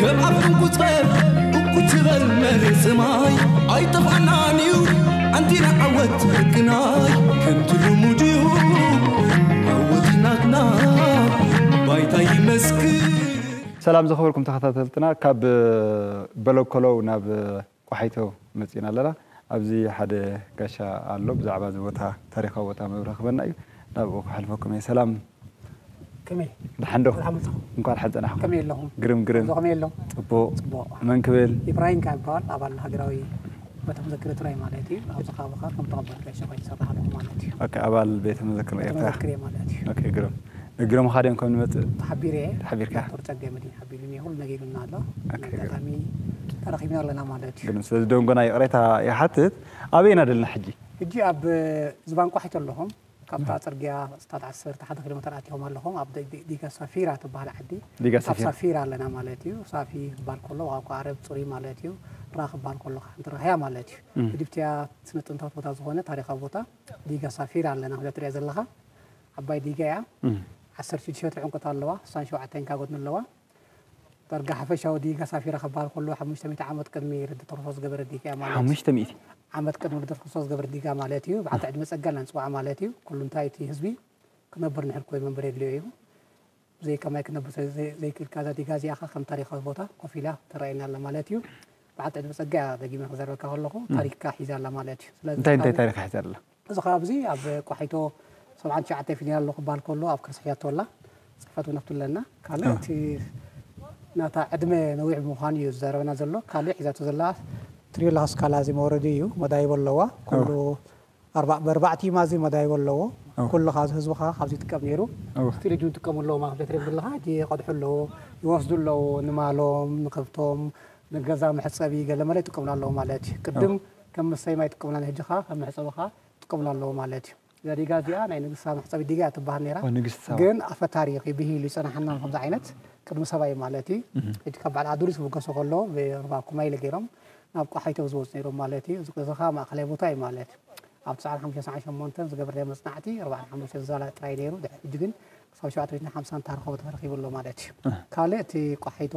ብኣፍን ቁጸር እኩ ትበል መርጽማይ ኣይጠፍኣናን እዩ ኣንቲና ዓወት ሕግናይ ከምቲ ልሙድ እዩ ዓወት ናትና ባይታ ይመስክር። ሰላም ዝኸበርኩም ተኸታተልትና፣ ካብ በለኮለው ናብ ቋሓይቶ መጺና ኣለና። ኣብዚ ሓደ ጋሻ ኣሎ፣ ብዛዕባ እዚ ቦታ፣ ታሪኻዊ ቦታ መብርሂ ክበና እዩ። ናብኡ ክሕልፈኩም እየ። ሰላም፣ ከመይ ደሓን ዶ? ሰላም ኣለኹ። እንኳን ሓንጸናኹም። ከመይ ኣለኹም? ግርም፣ ግርም። ከመይ ኣሎ? ጽቡቕ። ጽቡቕ። መን ክብል? ኢብራሂም ካብ ይበሃል፣ ኣባል ሃገራዊ ቤተ መዘክር ትግራይ ማለት እዩ። ኣብዚ ከባቢ ከዓ ከም ተቐበል ጋሻ ኮይኑ ይሰርሕ ኣለኹ ማለት እዩ። ኦኬ፣ ኣባል ቤተ መዘክር ቤተ ኤርትራ። መዘክር እየ ማለት እዩ። ኦኬ፣ ግርም። እግረ ምኻድዮም ከም ንመጽእ ተሓቢረ እየ። ተሓቢርካ? ዶክተር ጸጋይ መድህን ሓቢሩኒ እዩ። ኩሉ ነጊሩና ኣሎ። ኦኬ፣ ኣጋጣሚ ተረኺብና ኣለና ማለት እዩ። ግርም። ስለዚ ደንጎና ይቕሬታ ይሓትት። ኣበይና ደለና ሕጂ? ሕጂ ኣብ ዝባን ቋሒት ኣለኹም። ካብታ ጽርግያ ስታት ዓሰርተ ሓደ ኪሎ ሜትር ኣቲኹም ኣለኹም። ኣብ ዲ- ዲ- ዲጋ ሳፊራ ትበሃል ዓዲ። ዲጋ ኣብ ሳፊራ። ሳፊራ ኣለና ማለት እዩ። ሳፊ ክበሃል ከሎ ዋቋ ዓረብ ጽሩይ ማለት እዩ። ራ ክበሃል ከሎ ሓንቲ ራህያ ማለት እዩ። እም። ግድፍትያ ስነ ጥንታዊ ቦታ ዝኾነ ታሪኻዊ ቦታ ዲጋ ሳፊራ ኣለና። ከምዛ ትሪኣ ዘለኻ ዓባይ ዲጋ እያ። እም። ዓሰርተ ሽዱሽተ ሜትር ዕምቆት ኣለዋ። ስሳን ሸውዓተን ካጎድኒ ኣለዋ። ዳርጋ ሓፈሻዊ ዲጋ ሳፊራ ክበሃል ከሎ ሓሙሽተ ሚእቲ ዓመት ቅድሚ ልደተ ክርስቶስ ዝገበረ ዲጋ እያ ማለት እዩ። ሓሙሽተ ሚእቲ? ዓመት ቅድሚ ልደተ ክርስቶስ ዝገበረ ዲጋ ማለት እዩ። በዓልቲ ዕድመ ጸጋ ኢና ንጽውዓ ማለት እዩ። ኩሉ እንታይ እቲ ህዝቢ ክነብር ንሕል ኮይኑ መንበሪ የድልዮ እዩ። ብዘይካ ማይ ክነብር ስለ ዘይ- ዘይክእልካ እዛ ዲጋ እዚኣ ኸ ከም ታሪኻዊ ቦታ ኮፍ ኢላ ትረኣየና ኣላ ማለት እዩ። በዓልቲ ዕድመ ጸጋ እያ ደጊመ ክዘርበካ ከለኹ ታሪክካ ሒዛ ኣላ ማለት እዩ። ስለዚ እንታይ እንታይ ካብ- ታሪኽ ሒዛ ኣላ? እዚ ከባቢ እዚ ኣብ ቋሒቶ ሰብዓን ትሽዓተን ፊልያ ኣሎ ክበሃል ከሎ ኣብ ከርሲ ሕያቶ ኣላ። ጽሕፈት እውን ኣብቲ ኣለና። ካልእ እቲ ናታ ዕድመ ነዊሕ ብምዃኑ እዩ ዝዛረበና ዘሎ። ካልእ ሒዛቶ ዘላ ትሪዮ ኣለኻ ስካላ እዚ መውረዲ እዩ። መዳይቦ ኣለዋ። ኩሉ ኣርባ- ብኣርባዕቲ ማዚ መዳይቦ ኣለዎ። ኣዎ። ኩሉ ካብዚ ህዝቢ ከዓ ካብዚ ይጥቀም ነይሩ። ኣዎ። ስቲል ሕጂ እውን ይጥቀሙ ኣለዎ ማለት እዩ። ትሪኦም ዘለኻ ሕጂ ይቐድሑ ኣለዎ፣ ይወስዱ ኣለዎ፣ ንማሎም፣ ንከብቶም፣ ንገዛ መሕፀቢ ገለ መለ ይጥቀሙሉ ኣለዎ ማለት እዩ። ቅድም ከም መስተይ ማይ ይጥቀሙላ፣ ሕጂ ከዓ ከም መሕፀቢ ከዓ ይጥቀሙሉ ኣለዎ ማለት እዩ። እዛ ዲጋ እዚኣ ናይ ንግስታ መሕፀቢ ዲጋ እያ ትበሃል ነይራ። ኦ፣ ንግስቲ ሳባ። ግን ኣፈ ታሪኽ እዩ፣ ብሂል ይፀናሓና ከምዚ ዓይነት ቅድሚ ሰባ እዩ ማለት እዩ። ሕጂ ካብ በዓል ኣዱሊስ ክብገሱ ከሎ ብሩባ ኩማይለ ገይሮም ናብ ቋሓይቶ ዝወፁ ነይሮም ማለት እዩ። እዚ እዚ ከዓ ማእኸላይ ቦታ እዩ ማለት እዩ። ኣብ ትስዓን ሓሙሽተን ትስዓን ሸሞንተን ዝገበርናዮ መፅናዕቲ ኣርባዓን ሓሙሽተን ዝዛላ ጥራይ ነይሩ። ድሕሪ ሕጂ ግን ክሳብ ሸውዓተ ሚእትን ሓምሳን ተረኸቡ ተረኺቡ ኣሎ ማለት እዩ። ካልእ እቲ ቋሓይቶ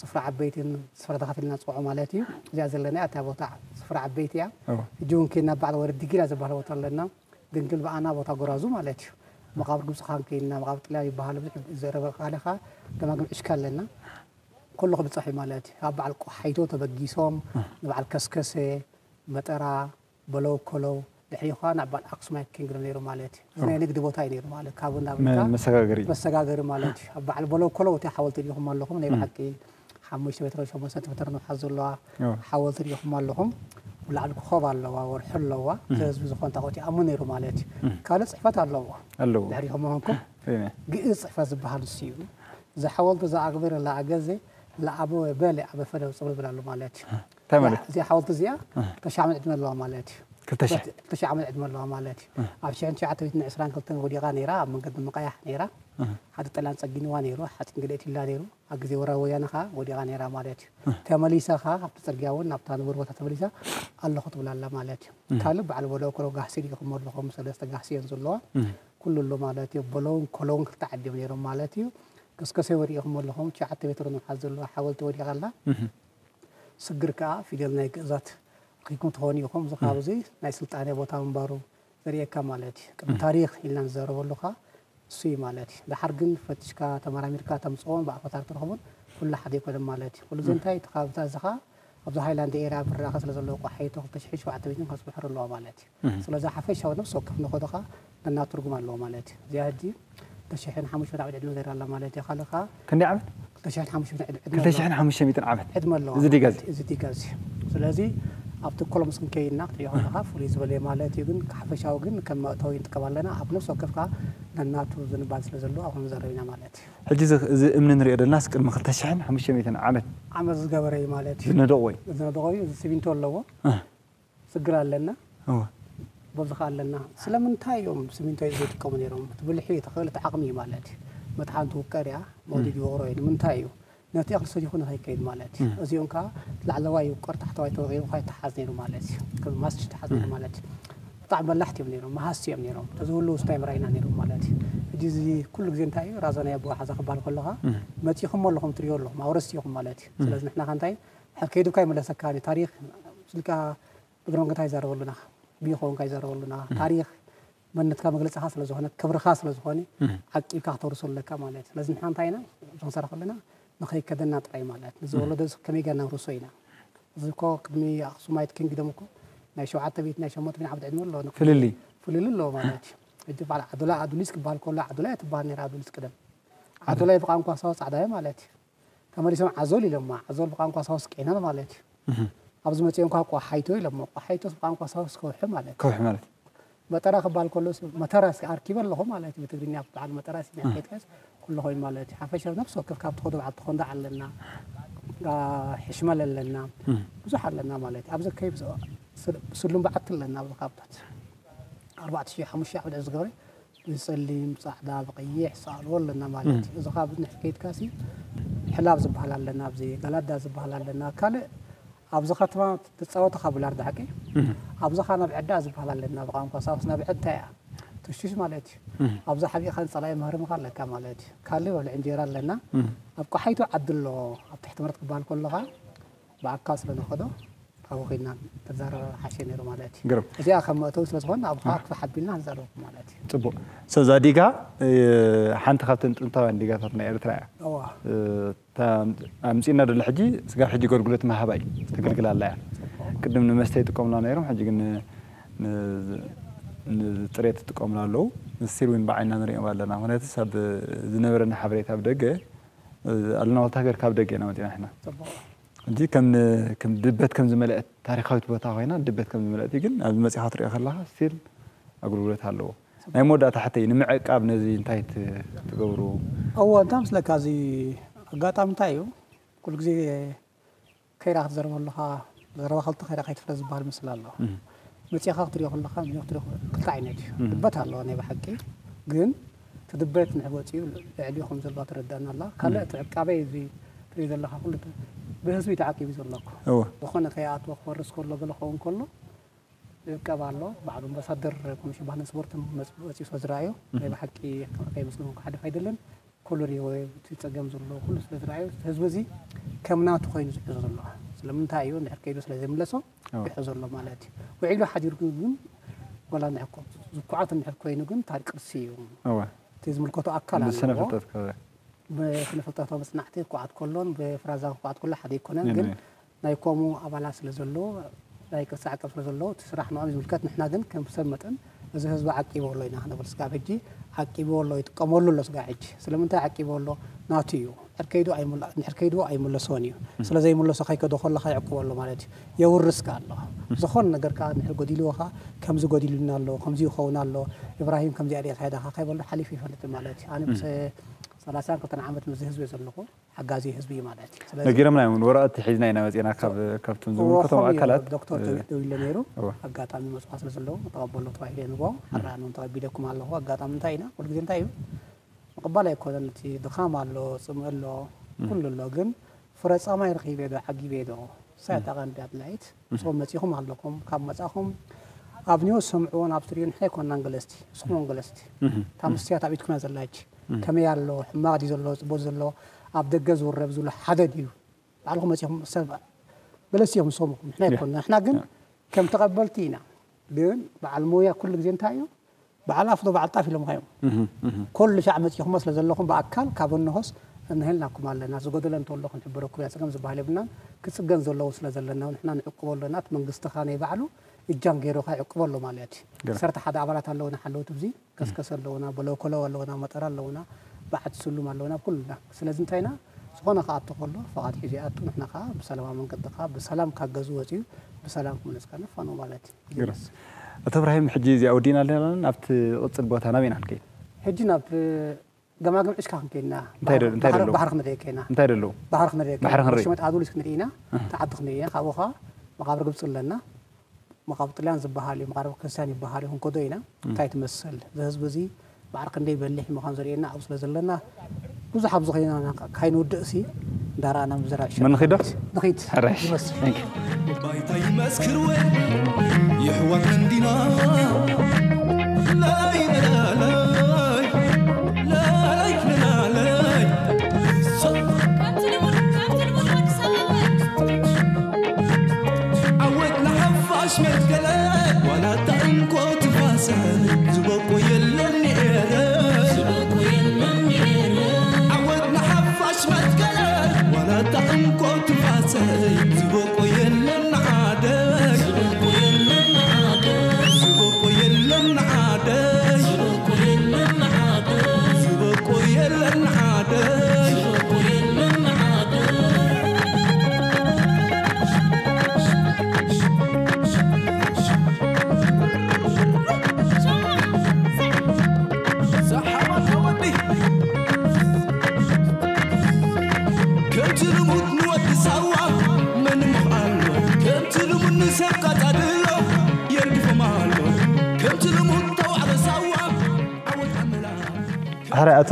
ስፍራ ዓበይትን ስፍራ ተኻፊልና ንፅውዖ ማለት እዩ። እዚኣ ዘለና እያ እታ ቦታ ስፍራ ዓበይቲ እያ። እዎ። ሕጂ እውን ከይድና በዓል ወረዲ ጊላ ዝበሃል ቦታ ኣለና። ድንግል በኣና ቦታ ጎራዙ ማለት እዩ። መቓብር ግብፂ ካን ከይድና መቓብር ጥልያን ይበሃል ብዙሕ ዘረበ ካለኻ ደማግም ዕሽካ ኣለና። ኩሉ ክብፃሕ እዩ ማለት እዩ። ካብ በዓል ቆሓይቶ ተበጊሶም ንበዓል ከስከሰ፣ መጠራ፣ በለው ኮለው ድሕሪ ኸዓ ናብ በዓል ኣክሱማይ ኪንግደም ነይሩ ማለት እዩ። እዚ ናይ ንግዲ ቦታ እዩ ነይሩ ማለት ካብ ናብ መ- መሰጋገሪ። መሰጋገሪ ማለት እዩ። ኣብ በዓል በለው ኮለው እቲ ሓወልቲ ዲኹም ኣለኹም ናይ ብሓቂ ሓሙሽተ ሜትሮ ሸሞንተ ሰንቲሜትር ንውሓት ዘለዋ እዎ። ሓወልቲ ዲኹም ኣለኹም። ብላዕሊ ኮኾብ ኣለዋ፣ ወርሒ ኣለዋ። ህዝቢ ዝኾን ታቦት ይኣሙ ነይሩ ማለት እዩ። ካልእ ፅሕፈት ኣለዎ። ኣለዎ። ድሕሪኹም ምዃንኩም ሪነ። ግእዝ ፅሕፈት ዝበሃል ንሱ እዩ። እዚ ሓወልቲ እዚ ኣግበረ ለኣገዘ ለኣበወ በለ ኣበ ፈደው ፅብል ብላሉ ማለት እዩ። እንታይ ማለት? እዚኣ ሓወልቲ እዚኣ ክልተ ሺሕ ዓመት ዕድመ ኣለዋ ማለት እዩ። ክልተ ሺሕ? ክልተ ሺሕ ዓመት ዕድመ ኣለዋ ማለት እዩ። ኣብ ሽሕን ትሽዓተ ሚእትን ዕስራን ክልተን ወዲቓ ነይራ፣ ኣብ መንገዲ ምቃያሕ ነይራ። ሓደ ጠላን ጸጊንዋ ነይሩ፣ ሓፂን ገለ ኢትላ ነይሩ። ኣብ ግዜ ወራር ወያነ ኸዓ ወዲቓ ነይራ ማለት እዩ። ተመሊሳ ኸዓ ካብቲ ጽርግያ እውን ናብታ ንቡር ቦታ ተመሊሳ ኣለኹ ትብል ኣላ ማለት እዩ። ካልእ በዓል በሎ ኮሎ ጋህሲ ዲኹም ኣለኹም፣ ሰለስተ ጋህሲ እየን ዘለዋ። ኩሉ ኣሎ ማለት እዩ። በሎውን ኮሎውን ክልተ ዓዲ እዮም ነይሮም ማለት እዩ። ከስከሰ ወዲእኹም ኣለኹም፣ ትሽዓተ ሜትሮ ንውሓት ዘለዋ ሓወልቲ ወዲቓ ኣላ። ስግር ከኣ ፊደል ናይ ግእዛት ረኺብኩም ትኾኑ ኢኹም። እዚ ከባቢ እዚ ናይ ስልጣነ ቦታ ምንባሩ ዘርእየካ ማለት እዩ። ቅድሚ ታሪኽ ኢልና ንዛረበሉ ከኣ እሱ እዩ ማለት እዩ። ደሓር ግን ፈቲሽካ ተመራሚርካ ተምጽኦን ብኣፈ ታሪኽ ትረኽቦን ኩሉ ሓደ ኣይኮነን ማለት እዩ። ኩሉ እዚ እንታይ እቲ ከባብታት እዚ ከኣ ኣብዚ ሃይላንድ ኤርያ ብራኸ ስለ ዘለዎ ቋሓይቶ ክልተ ሽሕን ሸውዓተ ሚእትን ካብ ዝብሕር ኣለዋ ማለት እዩ። ስለዚ ሓፈሻዊ ነፍሲ ወከፍ ንኸዶ ከኣ ነና ትርጉም ኣለዎ ማለት እዩ። እዚኣ ሕጂ ክልተ ሽሕን ሓሙሽተ ሚእትን ዓመት ዕድመ ገይራ ኣላ ማለት እዩ። ካልእ ከኣ ክንደይ ዓመት? ክልተ ሽሕን ሓሙሽተ ሚእትን ዕድመ ክልተ ሽሕን ሓሙሽተ ሚእትን ዓመት። ዕድመ ኣለዋ እዚ ዲጋ እዚ? እዚ ዲጋ እዚ። ስለዚ ኣብቲ ኮሎምስ ክንከይድና ክትሪኦ ከለኻ ፍሉይ ዝበለ ማለት እዩ። ግን ሓፈሻዊ ግን ከም መእተዊ ንጥቀም ኣለና። ኣብ ነፍሲ ወከፍ ከኣ ነናቱ ዝንባል ስለ ዘለዎ ኣብኡ ንዛረብ ኢና ማለት እዩ። ሕጂ እዚ እዚ እምኒ ንሪኦ ዘለና ቅድሚ ክልተ ሽሕን ሓሙሽተ ሚእትን ዓመት ዓመት ዝገበረ እዩ ማለት እዩ። ዝነደቑ ወይ? ዝነደቑ እዩ። እዚ ሲሚንቶ ኣለዎ። ኣህ። ስግር ኣለና። እወ። በዚ ከኣ ኣለና። ስለምንታይ እዮም ሲሚንቶ ዘይጥቀሙ ነይሮም? እቲ ብልሒ ተኽእል እቲ ዓቕሚ እዩ ማለት እዩ። መጥሓን ትውቀር እያ፣ መውሊድ ይወቕሮ እዩ። ንምንታይ እዩ? ነቲ እኽሊ ሰዲኹ ንኸይከይድ ማለት እዩ። እዚኦም ከኣ ላዕለዋይ ይውቀር፣ ታሕተዋይ ተወቒሩ ከይተሓዝ ነይሩ ማለት እዩ። ከም ማስቲሽ ተሓዝ ነይሩ ማለት እዩ። ብጣዕሚ በላሕቲ እዮም ነይሮም፣ መሃዝቲ እዮም ነይሮም። ተዝህሉ ውስታይ ምርኣይና ነይሮም ማለት እዩ። ሕጂ እዚ ኩሉ ግዜ እንታይ እዩ፣ ራዛ ናይ ኣቦ ሓዛ ክበሃል ከለኻ፣ መጺኹም ኣለኹም ትሪኦ ኣለኹም፣ ኣውረስቲ ኢኹም ማለት እዩ። ስለዚ ንሕና ከ እንታይ፣ ሕድ ከይዱ እኳ ይመለሰካ እዩ። ታሪኽ ስልካ እግረ መንገድካ ይዛረበሉና፣ ብይኸውን እኳ ይዛረበሉና። ታሪኽ መንነትካ መግለጽኻ ስለ ዝኾነ፣ ክብርኻ ስለ ዝኾነ፣ ዓቂብካ ክተውርሶ ኣለካ ማለት እዩ። ስለዚ ንሕና እንታይ ኢና፣ እዞም ሰራ ከለና ንኸይከደና ጥራይ ማለት እዩ። ንዝወለዶ ከመይ ጌርና ንውርሶ ኢና። እዚ እኮ ቅድሚ ኣኽሱማይት ኪንግደም እኮ ናይ ሸውዓተ ሚእቲ፣ ናይ ሸሞንተ ሚእቲ ዓመት ዕድመ ኣሎ። ፍልልይ። ፍልልይ ኣሎ ማለት እዩ። ሕጂ በዓል ዓዶላ ኣዱሊስ ክበሃል ከሎ ዓዶላ እያ ትበሃል ነይራ ኣዱሊስ ቅደም። ዓዶላ ብቋንቋ ሳዋ ጻዕዳ እያ ማለት እዩ። ተመሊሶም ዓዞል ኢሎማ። ዓዞል ብቋንቋ ሳውስ ቄናል ማለት እዩ። ኣብዚ መጺኦም ኳ ቋሓይቶ ኢሎሞ። ቋሓይቶስ ብቋንቋ ሳውስ ከውሒ ማለት እዩ። ከውሒ ማለት እዩ። መጠራ ክበሃል ከሎስ መተራስ ኣርኪበ ኣለኹ ማለት እዩ። ብትግርኛ በዓል መጠራስ ኢና ከይድካስ ኩሉ ኮይኑ ማለት እዩ። ሓፈሻ ነፍሲ ወከፍ ካብ ትኸዶ በዓል ተኾንዳ ኣለና። ጋ-፣ ሕሽመል ኣለና። ብዙሕ ኣለና ማለት እዩ። ኣብዚ ከይ ብስ-፣ ስል-፣ ስሉም በዓቲ ኣለና ኣብዚ ካብታት። ኣርባዕተ ሽሕ ሓሙሽተ ሽሕ ዓመት ዝገበረ ብጸሊም፣ ጻዕዳ፣ ብቐይሕ ሰኣልዎ ኣለና ማለት እዩ። እዚ ካብ ንሕር ከይድካሲ ሕላብ ዝበሃል ኣለና፣ ኣብዚ ገላዳ ዝበሃል ኣለና። ካልእ ኣብዚ ከተማ ትጻወቶ ካብ ብላርድ ሓቂ፣ ኣብዚ ኸኣ ናብ ዕዳ ዝበሃል ኣለና፣ ብቋንቋ ሳውስ ናብ ዕዳ እያ። ትሽሽ ማለት እዩ። ኣብዚ ሓቢእኻ ንጸላኢ መህርምኻ ኣለካ ማለት እዩ። ካልእ በልዕ እንጀራ ኣለና። ኣብ ቆሓይቶ ዓዲ ኣሎ፣ ኣብ ትሕቲ መረት ክበሃል ከለኻ ብኣካል ስለ ንኸዶ ኣብኡ ኸይድና ተዛረበ ሓሸ ነይሩ ማለት እዩ። ግርም። እዚኣ ከም መእተዊ ስለ ዝኾነ ኣብ ኸዓ ክፍሓት ቢልና ንዛረበኩም ማለት እዩ። ጽቡቕ። ሰዛ ዲጋ፣ እ፣ ሓንቲ ካብተን ጥንታውያን ዲጋታት ናይ ኤርትራ እያ። እዋ። እ፣ እታ ኣምጺእና ደሎ ሕጂ ስጋብ ሕጂ ኣገልግሎት መሃባ እዩ። ተገልግል ኣላ እያ። ቅድም ንመስተ ይጥቀሙላ ነይሮም፣ ሕጂ ግን ን-፣ ን-፣ ንጽሬት ይጥቀሙላ ኣለዉ። ንስቲል እውን ብዓይና ንሪኦም ኣለና። ምኽንያቱ ሰብ ዝነበረና ሓበሬታ ኣብ ደገ፣ እ፣ ኣለና ዋልታ ሃገር ካብ ደገ ኢና መጺና ንሕና። ጽቡቕ። ሕጂ ከም፣ ከም ድበት ከም ዝመልአት ታሪኻዊት ቦታ ኮይና ድበት ከም ዝመልአት እዩ። ግን ኣብዚ መጺኻ ትሪኦ ከለኻ ስቲል ኣገልግሎት ኣለዎ። ናይ መወዳእታ ሕተይ ንምዕቃብ ነዚ እንታይ ት-፣ ትገብሩ? እወ፣ እንታይ ምስለካ፣ እዚ ኣጋጣሚ እንታይ እዩ፣ ኩሉ ግዜ ከይራ ክትዘርቦ ኣለኻ፣ ዘረባ ክልተ ከይራ ከይትፍረ ዝበሃል ምስላ ኣሎ። እህ። መጺኻ ክትሪኦ ከለኻ፣ መጺኻ ክትሪኦ ክልተ ዓይነት እዩ። እህ። ድበት ኣለዎ ናይ ብሓቂ፣ ግን እቲ ድበት ንሕር ወጺኡ ልዕሊኡ ከም ዘሎ ትረዳና ኣላ። ካልእ እህ። እቲ ዕቃበ እዚ ትሪኦ ዘለኻ ኩሉ እቲ ብህዝቢ ተዓቂቡ ዘሎ እኮ። እወ። ዝኾነ ከይኣትዎ ክፈርስ ከሎ ገለ ክኸውን ከሎ ይዕቀብ ኣሎ። ባዕሉ ኣምባሳደር ኮሚሽን ባህልን ስፖርትን መጽ-፣ መጺኡ ስለ ዝረኣዮ እህ። ናይ ብሓቂ ከይመስልኩም ክሓልፍ ኣይደልን። ኩሉ ሪኦ እቲ ጸገም ዘሎ ኩሉ ስለ ዝረኣዮ፣ ህዝቢ እዚ ከም ናቱ ኮይኑ ዝሕዞ ዘሎ። ስለምንታይ እዩ? እንድሕር ከይዱ ስለ ዘይምለሶ እወ። ይሕዞ ኣሎ ማለት እዩ። ውዒሉ ሓዲሩ ግን፣ ግን ዋላ እንድሕር ኮ-፣ ዝኩዓት እንድሕር ኮይኑ ግን ታሪኽ ቅርሲ እዩ። እወ። እቲ ዝምልከቶ ኣካል ብስነ ኣለዎ። ፍልጠት ከ-? ብስነ ፍልጠታዊ መጽናዕቲ ክኩዓት ከሎን ብፍራዛ ክኩዓት ከሎ ሓደ ኣይኮነን። ነን ግን ወይ? ናይ ኮሙ ኣባላት ስለ ዘለዎ፣ ናይ ቅርሲ ዓቀብ ስለ ዘለዎ፣ እቲ ስራሕ ንኦም ዝምልከት። ንሕና ግን ከም ሰብ መጠን እዚ ህዝቢ ዓቂብዎ ኣሎ ኢና ክንብል። ስጋብ ሕጂ ዓቂብዎ ኣሎ፣ ይጥቀመሉ ኣሎ። ስጋብ ሕጂ ስለምንታይ ዓቂብዎ ኣሎ? ናቱ እዩ። እንድሕር ከይዱ ኣይምለ-፣ እንድሕር ከይዱ ኣይምለሶን እዩ። ስለ ዘይምለሶ ከይከዶ ከለኻ ይዕቅቦ ኣሎ ማለት እዩ። የውርስ ከኣ ኣሎ። ዝኾነ ነገር ከኣ እንድሕር ጎዲልዎ ከኣ ከምዚ ጎዲሉና ኣሎ፣ ከምዚ ይኸውን ኣሎ፣ ኢብራሂም ከምዚኣ ድያ ካይዳኻ ከይበሎ ሓሊፉ ይፈልጥ ማለት እዩ። ኣነ ምስ ሰላሳን ክልተን ዓመት ምስዚ ህዝቢ እየ ዘለኹ። ሓጋዚ ህዝቢ እዩ ማለት እዩ። ስለዚ ነጊሮምና እዮም። ወረቐት ሒዝና ኢና መጺና ካብ፣ ካብቶም እዎ፣ ዝምልከቶም ከምኡ እዩ። ኣካላት። ዶክተር እ፣ ጆርጅ ደዊለ ነይሩ። እዎ። ኣጋጣሚ መጽዋ ስለ ዘለዎ ተቐበሎ ተባሂለ ንቦ። ኣራእኖም ተቐቢለኩም ኣለኹ። ኣጋጣሚ እንታይ ኢና? ኩሉ ግዜ እንታይ እዩ? ምቕባል ኣይኮነን። እቲ ድኻም ኣሎ፣ ጽምእ ኣሎ፣ እም። ኩሉ ኣሎ። ግን ፍረ ጻማይ ረኺበ ዶ፣ ዓጊበ ዶ? ሳያታ እም። ቀንዲ ኣድላይት። እም። ንስኹም መጺኹም ኣለኹም። ካብ መጻኹም ኣብ ኒውስ ሰምዕዎን ኣብ ትሪኡን ንሕና ኣይኮንናን ገለስቲ። ንስኹም እዮም ገለስቲ። እም። እታ እም። መስትያት ኣብ ኢድኩም እያ ዘላ ሕጂ። እም። ከመይ ኣሎ፣ ሕማቕ ድዩ ዘሎ፣ ጽቡቕ ዘሎ፣ ኣብ ደገ ዝውረብ ዘሎ ሓደ ድዩ? ባዕልኹም መጺኹም ሰብ ገለስቲ እዮም ዝሰምዑ። ንሕና ያ። ኣይኮንና። ንሕና ግን ያ። ከም ተቐበልቲ ኢና። ግን በዓል ሞያ ኩሉ ግዜ እንታይ እዩ? በዓል ኣፍ ዶ በዓል ጣፍ ኢሎምኻ እዮም። እህ፣ እህ። ኩሉ ሻዕ መጺኹም ስለ ዘለኹም ብኣካል ካብ እንሆስ እንሄልናኩም ኣለና። ዝጎደለ እንተሎ ክንሕብረኩም እያ። ጸገም ዝበሃል የብልናን። ክጽገን ዘለዎ ስለ ዘለና ንሕና ንዕቅቦ ኣለና። እቲ መንግስቲ ኸኣ ናይ ባዕሉ እጃም ገይሩ ኸኣ ይዕቅቦ ኣሎ ማለት እዩ። ገለ። ዓሰርተ ሓደ ኣባላት ኣለውና ሓለውቲ ኣብዚ። ከስከስ ኣለውና፣ በለኮሎ ኣለውና፣ መጠራ ኣለውና፣ በዓቲ ስሉም ኣለውና፣ ኩሉና። ስለዚ እንታይ ኢና? ዝኾነ ክኣቱ ከሎ፣ ፍቓድ ሒዙ ይኣቱ፣ ንሕና ከኣ ብሰላማዊ መንገዲ ከኣ ብሰላም ካብ ገዝኡ ወጺኡ ብሰላም ክምለስ ከኣ ነፋንዎ ማለት እዩ። ግርም። ኣቶ እብራሂም፣ ሕጂ እዚኣ ወዲእና ኣለና፣ ናብቲ ዝቕጽል ቦታ ናበይ ኢና ክንከይድ? ሕጂ ናብ ገማግም ዕሽካ ክንከይድ ኢና። እንታይ ደ-፣ እንታይ ባሕሪ፣ ደለዉ? ባሕሪ ክንርኢ ከይና። እንታይ ደለዉ? ባሕሪ ክንርኢ ባሕሪ ከይና። ክንርኢ። ሽመት ኣዱሊስ ክንርኢ ኢና። እህ። እቲ ዓዲ ክንርኢ ኢና። ካብኡ ከኣ መቓብር ግብጺ ኣለና። መቓብር ጥልያን ዝበሃል እዩ፣ መቓብር ክርስትያን ይበሃል እዩ፣ ክንከዶ ኢና። እም። እንታይ ትመስል? እዚ ህዝቢ እዚ ማዕረ ክንደይ በሊሕ ምዃኑ ዘርእየና ኣብኡ ስለ ዘለና፣ ብዙሕ ኣብዚ ኸይና ካይንውድእሲ፣ እንዳረኣና ምዝራብ ይሻል። ምን ንኺዶ? ንኺድ። ሕራይ። ይመስል። Thank you። ባይታ ይመስክር ወይ ይሕዋት እንዲና ላላይ ላላይ ላላይ ላላይ ዓወት ንሓፋሽ መትከለ ዋላ እታ እንኮ ትፋሰ ዝበቆ የለን ነረ ዓወት ንሓፋሽ መትከለ ዋላ እታ እንኮ ትፋሰ ዝበቆ የለን ዓደ ዝበቆ የለን ዓደ ዝበቆ የለን ዓደ ከምቲ ልሙድ ንወዲ ሳዋ መን ምኽኣሎ ከምቲ ልሙድ ንሰብ ቃጻድሎ የርግፎም ኣሎ ከምቲ ልሙድ ተዋዕሎ ሳዋ ዓወት ኣመላ ሕራይ ኣቶ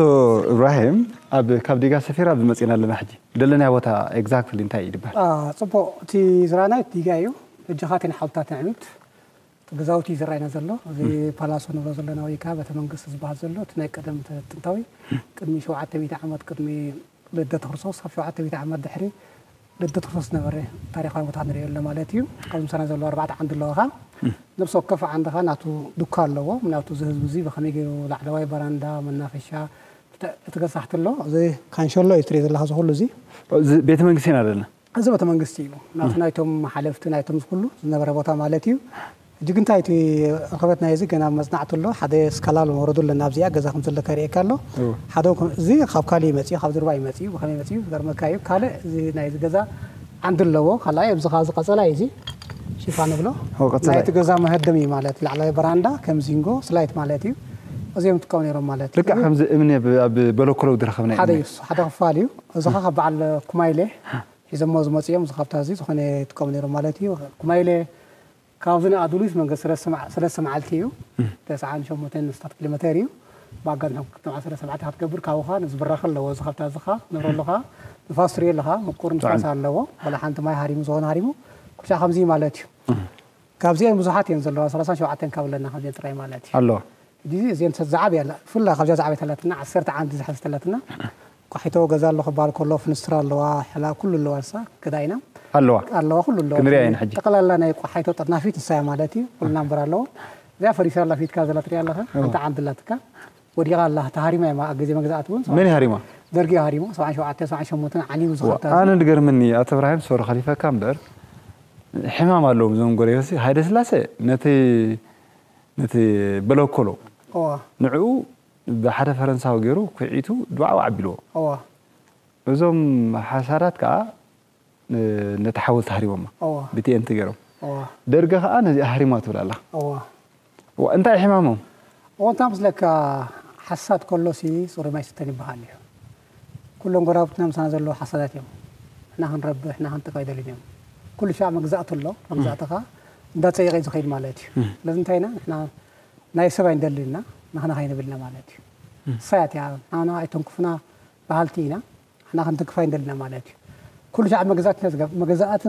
እብራሂም ኣብ ካብ ዲጋ ሰፊራ ብመፂና ኣለና ሕጂ ደለናዮ ቦታ exactly እንታይ እዩ ይበሃል? ፅቡቅ እቲ ዝራናይ ዲጋ እዩ። ሕጂ ካቲን ሓውልታት ንዕኑት ገዛውቲ እዩ ዝረኣይና ዘሎ። እዚ ፓላሶ ንብሎ ዘለና ወይ ከዓ ቤተ መንግስቲ ዝበሃል ዘሎ እቲ ናይ ቀደም ጥንታዊ ቅድሚ ሸውዓተ ሚእቲ ዓመት ቅድሚ ልደት ክርስቶስ ካብ ሸውዓተ ሚእቲ ዓመት ድሕሪ ልደት ክርስቶስ ዝነበረ ታሪካዊ ቦታ ንሪኦ ኣሎ ማለት እዩ። ኣብዚ ምሳና ዘሎ ኣርባዕተ ዓንዲ ኣለዎ ኻ ነብሲ ወከፍ ዓንዲ ኻ ናቱ ዱካ ኣለዎ። ምክንያቱ እዚ ህዝቢ እዚ ብኸመይ ገይሩ ላዕለዋይ በራንዳ መናፈሻ እቲ ገዛሕቲ ኣሎ እዚ ካንሸሎ እዩ ትሪኦ ዘለኻ እዚ ኩሉ እዚ ቤተ መንግስቲ ኢና ዘለና እዚ ቤተ መንግስቲ እዩ ናቱ ናይቶም ሓለፍቲ ናይቶም ዝኩሉ ዝነበረ ቦታ ማለት እዩ። ሕጂ ግን እንታይ እቲ ርክበት ናይ እዚ ገና መፅናዕቲ ኣሎ ሓደ ስካላሎ ወረዱ ኣለና ኣብዚኣ ገዛ ከም ዘለካ ርእየካ ኣሎ ሓደ እዚ ካብ ካሊእ ይመፅእ ካብ ዝርባ ይመፅእ ብከመይ መፅእ ዝገርመካ እዩ ካልእ እዚ ናይ ገዛ ዓንዲ ኣለዎ ካልኣይ ኣብዚ ከ ዝቀፀላ እዩ እዚ ሽፋ ንብሎ ናይቲ ገዛ መሀደም እዩ ማለት ላዕላዊ በራንዳ ከም ዚንጎ ስላይት ማለት እዩ እዚኦም ጥቀሙ ነይሮም ማለት እዩ ልክዕ ከምዚ እምኒ ኣብ በለኮለው ዝረኸብና ሓደ እዩ ሓደ ክፋል እዩ እዚ ከ ካብ በዓል ኩማይሌ ሒዞሞ ዝመፅኡ እዮም። እዚ ካብታ እዚ ዝኾነ ይጥቀሙ ነይሮም ማለት እዩ። ኩማይለ ካብዚ ንኣዱሊስ መንገዲ ሰለስተ መዓ- ሰለስተ መዓልቲ እዩ። ተስዓን ሸሞንተን ስታት ኪሎ ሜተር እዩ። ብኣጋጣሚ ከተማ ሰለስተ መዓልቲ ክትገብር ካብኡ ኸዓ ነዚ ብራኸ ኣለዎ። እዚ ካብታ እዚ ኸዓ ነብረሉ ኸዓ ንፋስ ትሪኦ ኣለኻ። ምቁር ንፋስ ኣለዎ። ዋላ ሓንቲ ማይ ሃሪሙ ዝኾነ ሃሪሙ ኩሻ ከምዚ ማለት እዩ። ካብዚአን ብዙሓት እየን ዘለዋ። ሰላሳን ሸውዓተን ካብ ኣለና ከምዚአን ጥራይ ማለት እዩ። ኣለዋ። ሕጂ እዚአን ዝዓብያ ኣላ ብፍላይ ካብዚኣ ዝዓብየት ኣላትና ዓሰርተ ዓንዲ ዝሓዘት ኣላትና ቋሒቶ ገዛ ኣሎ ክበሃል ከሎ ፍንስትራ ኣለዋ ሕላ ኩሉ ኣለዋ ንሳ ክዳ ኢና ኣለዋ ኣለዋ ኩሉ ኣለዋ ክንሪኣ ኢና ሕጂ ጠቅላላ ናይ ቋሒቶ ጠርናፊት ንሳ እያ ማለት እዩ ኩልና እምበር ኣለዎ እዚኣ ፈሪሳ ኣላ ፊትካ ዘላ ትሪኣ ኣለኻ ሓንቲ ዓንዲ ኣላትካ ወዲቓ ኣላ ተሃሪማ እያ ኣብ ግዜ መግዛእቲ እውን መን ሃሪማ ደርጊ ሃሪሞ ሰብዓን ሸውዓተ ሰብዓን ሸሞንተን ዓንዩ ዝኸታ ኣነ ዝገርመኒ ኣቶ እብራሂም ሶሪ ከሊፈካ እምበር ሕማም ኣለዎም እዞም ጎረቤት ሃይለ ስላሴ ነቲ ነቲ በለኮሎ ንዕኡ ብሓደ ፈረንሳዊ ገይሩ ኩዒቱ ድዋዕዋዕ ኣቢልዎ እዞም ሓሳዳት ከዓ ነቲ ሓወልቲ ሃሪቦማ ብቲኤንቲ ገይሮም ደርገ ከዓ ነዚኣ ሃሪማ ትብል ኣላ እንታይ ሕማሞም እወ እንታይ ምስለካ ሓሳድ ከሎሲ ፅሩይ ማይ ስተን ይበሃል እዩ ኩሎም ጎረባብትና ምሳና ዘለዉ ሓሳዳት እዮም ንሕና ክንረብሕ ንሕና ክንጥቅም ኣይደልን እዮም ኩሉ ሻዕ መግዛእቲ ኣሎ መግዛእትኻ እንዳፀየቀ እዩ ዝኸይድ ማለት እዩ ስለዚ እንታይ ኢና ንሕና ናይ ሰብ ኣይንደልን ኢና ንሕና ከይንብልና ማለት እዩ እሳያት እያ ንሕና ኣይተንኩፍና በሃልቲ ኢና ንሕና ክንትንክፍ ኣይንደልን ኢና ማለት እዩ ኩሉ ሻዕ መግዛእቲ መግዛእቲ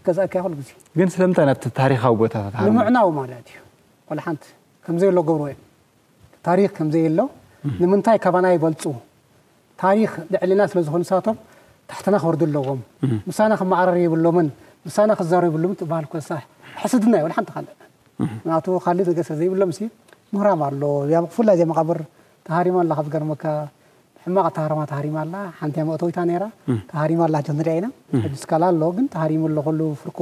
ገዛእካ ኩሉ ግዜ ግን ስለምንታይ ናብቲ ታሪካዊ ቦታታት ንምዕናው ማለት እዩ ወላ ሓንቲ ከምዘየሎ ገብርዎ እዮም ታሪክ ከምዘየሎ ንምንታይ ካባና ይበልፁ ታሪክ ልዕልና ስለዝኾኑ ንሳቶም ታሕትና ክወርዱ ኣለዎም ምሳና ክመዓረር የብሎምን ምሳና ክዛረቡ የብሎምን ትበሃል ኮሳ ሕስድና እዩ ሓንቲ ካልእ ናቱ ካልእ ነገር ስለዘይብሎም ሲ ምህራም ኣሎ ብፍላይ እዚኣ መቃብር ተሃሪማ ኣላ ካብ ዝገርመካ ሕማቕ ተሃርማ ተሃሪማ ኣላ ሓንቲ መእተዊታ ነይራ ተሃሪማ ኣላ ጀንሪያ ኢና ሕጂ ስካላ ኣሎ ግን ተሃሪሙ ኣሎ ኩሉ ፍርቁ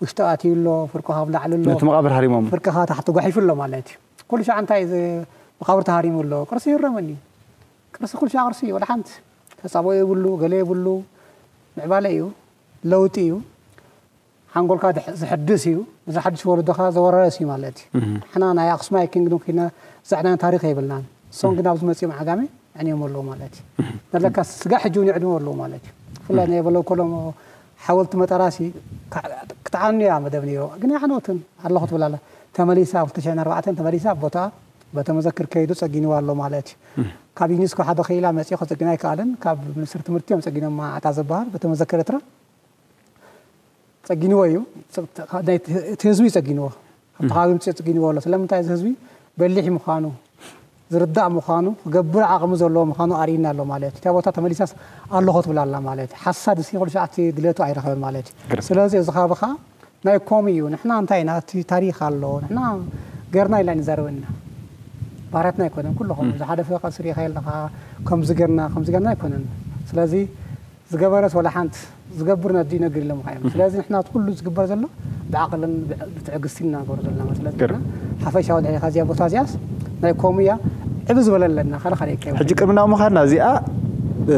ውሽጢ ኣትዩ ኣሎ ፍርቁ ካብ ላዕሊ ኣሎ ነቲ መቃብር ሃሪሞም ፍርቅኻ ታሕቲ ጓሒፉ ኣሎ ማለት እዩ ኩሉ ሻዕ እንታይ እዚ መቃብር ተሃሪሙ ኣሎ ቅርሲ ይረመኒ ቅርሲ ኩሉ ሻዕ ቅርሲ እዩ ወላ ሓንቲ ተጻብኦ የብሉ ገለ የብሉ ምዕባለ እዩ ለውጢ እዩ ሓንጎልካ ዝሕድስ እዩ ንዝሓድሽ ወለዶኻ ዘወራረስ እዩ ማለት እዩ ንሕና ናይ ኣክሱማይ ኪንግዶም ኮይና ዘዕናን ታሪክ የብልናን እሶም ግን ኣብዚ መፅኦም ዓጋመ ኣዕንዮም ኣለዉ ማለት እዩ ነለካ ስጋ ሕጂ እውን የዕንዎ ኣለዉ ማለት እዩ ብፍላይ ናይ በለኮሎም ሓወልቲ መጠራሲ ክትዓኑ እያ መደብ ነይሮ ግን ይዓነወትን ኣለኹ ትብል ኣላ ተመሊሳ ኣብ ክልተ ሽሕን ኣርባዕተን ተመሊሳ ኣብ ቦታኣ በተመዘክር ከይዱ ጸጊንዋ ኣሎ ማለት እዩ። ካብ ዩኒስኮ ሓደ ክኢላ መጺኡ ከጸግና ኣይከኣለን። ካብ ሚኒስትሪ ትምህርቲ እዮም ጸጊኖማ። ኣታ ዝበሃል በተመዘክር ኤርትራ ጸጊንዎ እዩ። ጸ-፣ ጸ-፣ ናይ እቲ ህዝቢ እዩ ጸጊንዎ። ኣብቲ ከባቢ ምጽኡ ጸጊንዎ ኣሎ። ስለምንታይ እዚ ህዝቢ በሊሕ ምዃኑ፣ ዝርዳእ ምዃኑ፣ ክገብር ዓቕሚ ዘለዎ ምዃኑ ኣርእዩና ኣሎ ማለት እዩ። እታ ቦታ ተመሊሳስ ኣለኹ ትብል ኣላ ማለት እዩ። ሓሳድ እዚ ኩሉ ሰዓት ድሌቱ ኣይረኸበን ማለት እዩ። ግርም። ስለዚ እዚ ከባቢ ኸኣ ናይ ኮም እዩ። ንሕና እንታይ ኢና፣ እቲ ታሪኽ ኣሎ፣ ንሕና ገርና ኢልና ንዛረበና። ባርያትና ኣይኮነን ኩልኹም። ዝሓለፈ ቀስሪ ኢኻ ኣለኻ፣ ከምዚ ገርና፣ ከምዚ ገርና ኣይኮነን። ስለዚ ዝገበረስ ወላ ሓንቲ፣ ዝገብር ነዚ ይነግር ኢሎም ኸዮም። ስለዚ ንሕና እቲ ኩሉ ዝግበር ዘሎ ብዓቕልን ብዕ-፣ ብትዕግስትን ኢና ንገብሮ ዘለና። ስለዚ ግርም። ንሕና ሓፈሻዊ ድሕሪ ኸዚኣ ቦታ እዚኣስ ናይ ኮም እያ፣ ዕብ ዝበለ ኣለና፣ ካለ ካለ ይከይም። ሕጂ ቅድሚ ናብ ምኻድና እዚኣ፣ እ፣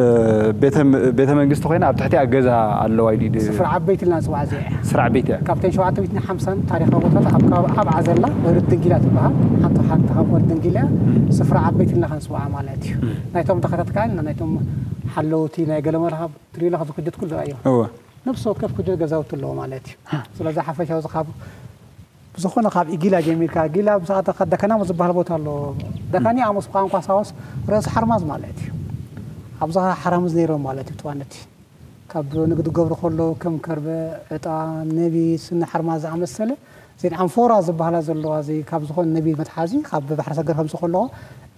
ቤተ፣ ቤተ መንግስቲ ኮይና ኣብ ትሕቲኣ ገዛ ኣለዋ ኢሉ ድ-፣ ስፍራ ዓበይቲ ኢልና ንፅዋዕ እዚኣ እያ። ስፍራ ዓበይቲ እያ። ካብተን ሸውዓተ ሚእትን ሓምሳን ታሪኻዊ ቦታታት ኣብ ከባቢ ኣብዓ ዘላ ወርድ ድንጊላ ትበሃል። ሓንቲ ሓንቲ ካብ ወርድ ድንጊላ እያ። ስፍራ ዓበይቲ ኢልና ከንፅዋዓ ማለት እዩ። ናይቶም ተኸታትካ ኢልና ናይቶም ሓለውቲ ናይ ገለመለ ካብ ትሪኢላ ካብ ዝክጀት ኩሉ ኣዮ። እወ። ነፍሲ ወከፍ ክጀት ገዛውቲ ኣለዎ ማለት እዩ። ስለዚ ሓፈሻዊ እዚ ካብ ብዝኾነ ካብ ኢጊላ ጀሚርካ፣ ኢጊላ ብሰዓት ደካናሞ ዝበሃል ቦታ ኣሎ። ደካኒ ኣሙስ ብቋንቋ ሳወስ ርእሲ ሓርማዝ ማለት እዩ። ኣብዛ ሓራምዝ ነይሮም ማለት እዩ። ትዋነቲ ካብ ንግዲ ገብሩ ከሎ ከም ከርበ፣ ዕጣ፣ ነቢት፣ ስኒ ሓርማዝ ዝኣመሰለ እዘን ኣንፎራ ዝበሃላ ዘለዋ እዚ ካብ ዝኾነ ነቢት መትሓዚ ካብ ባሕሪ ሰገር ከምዚ ከለዎ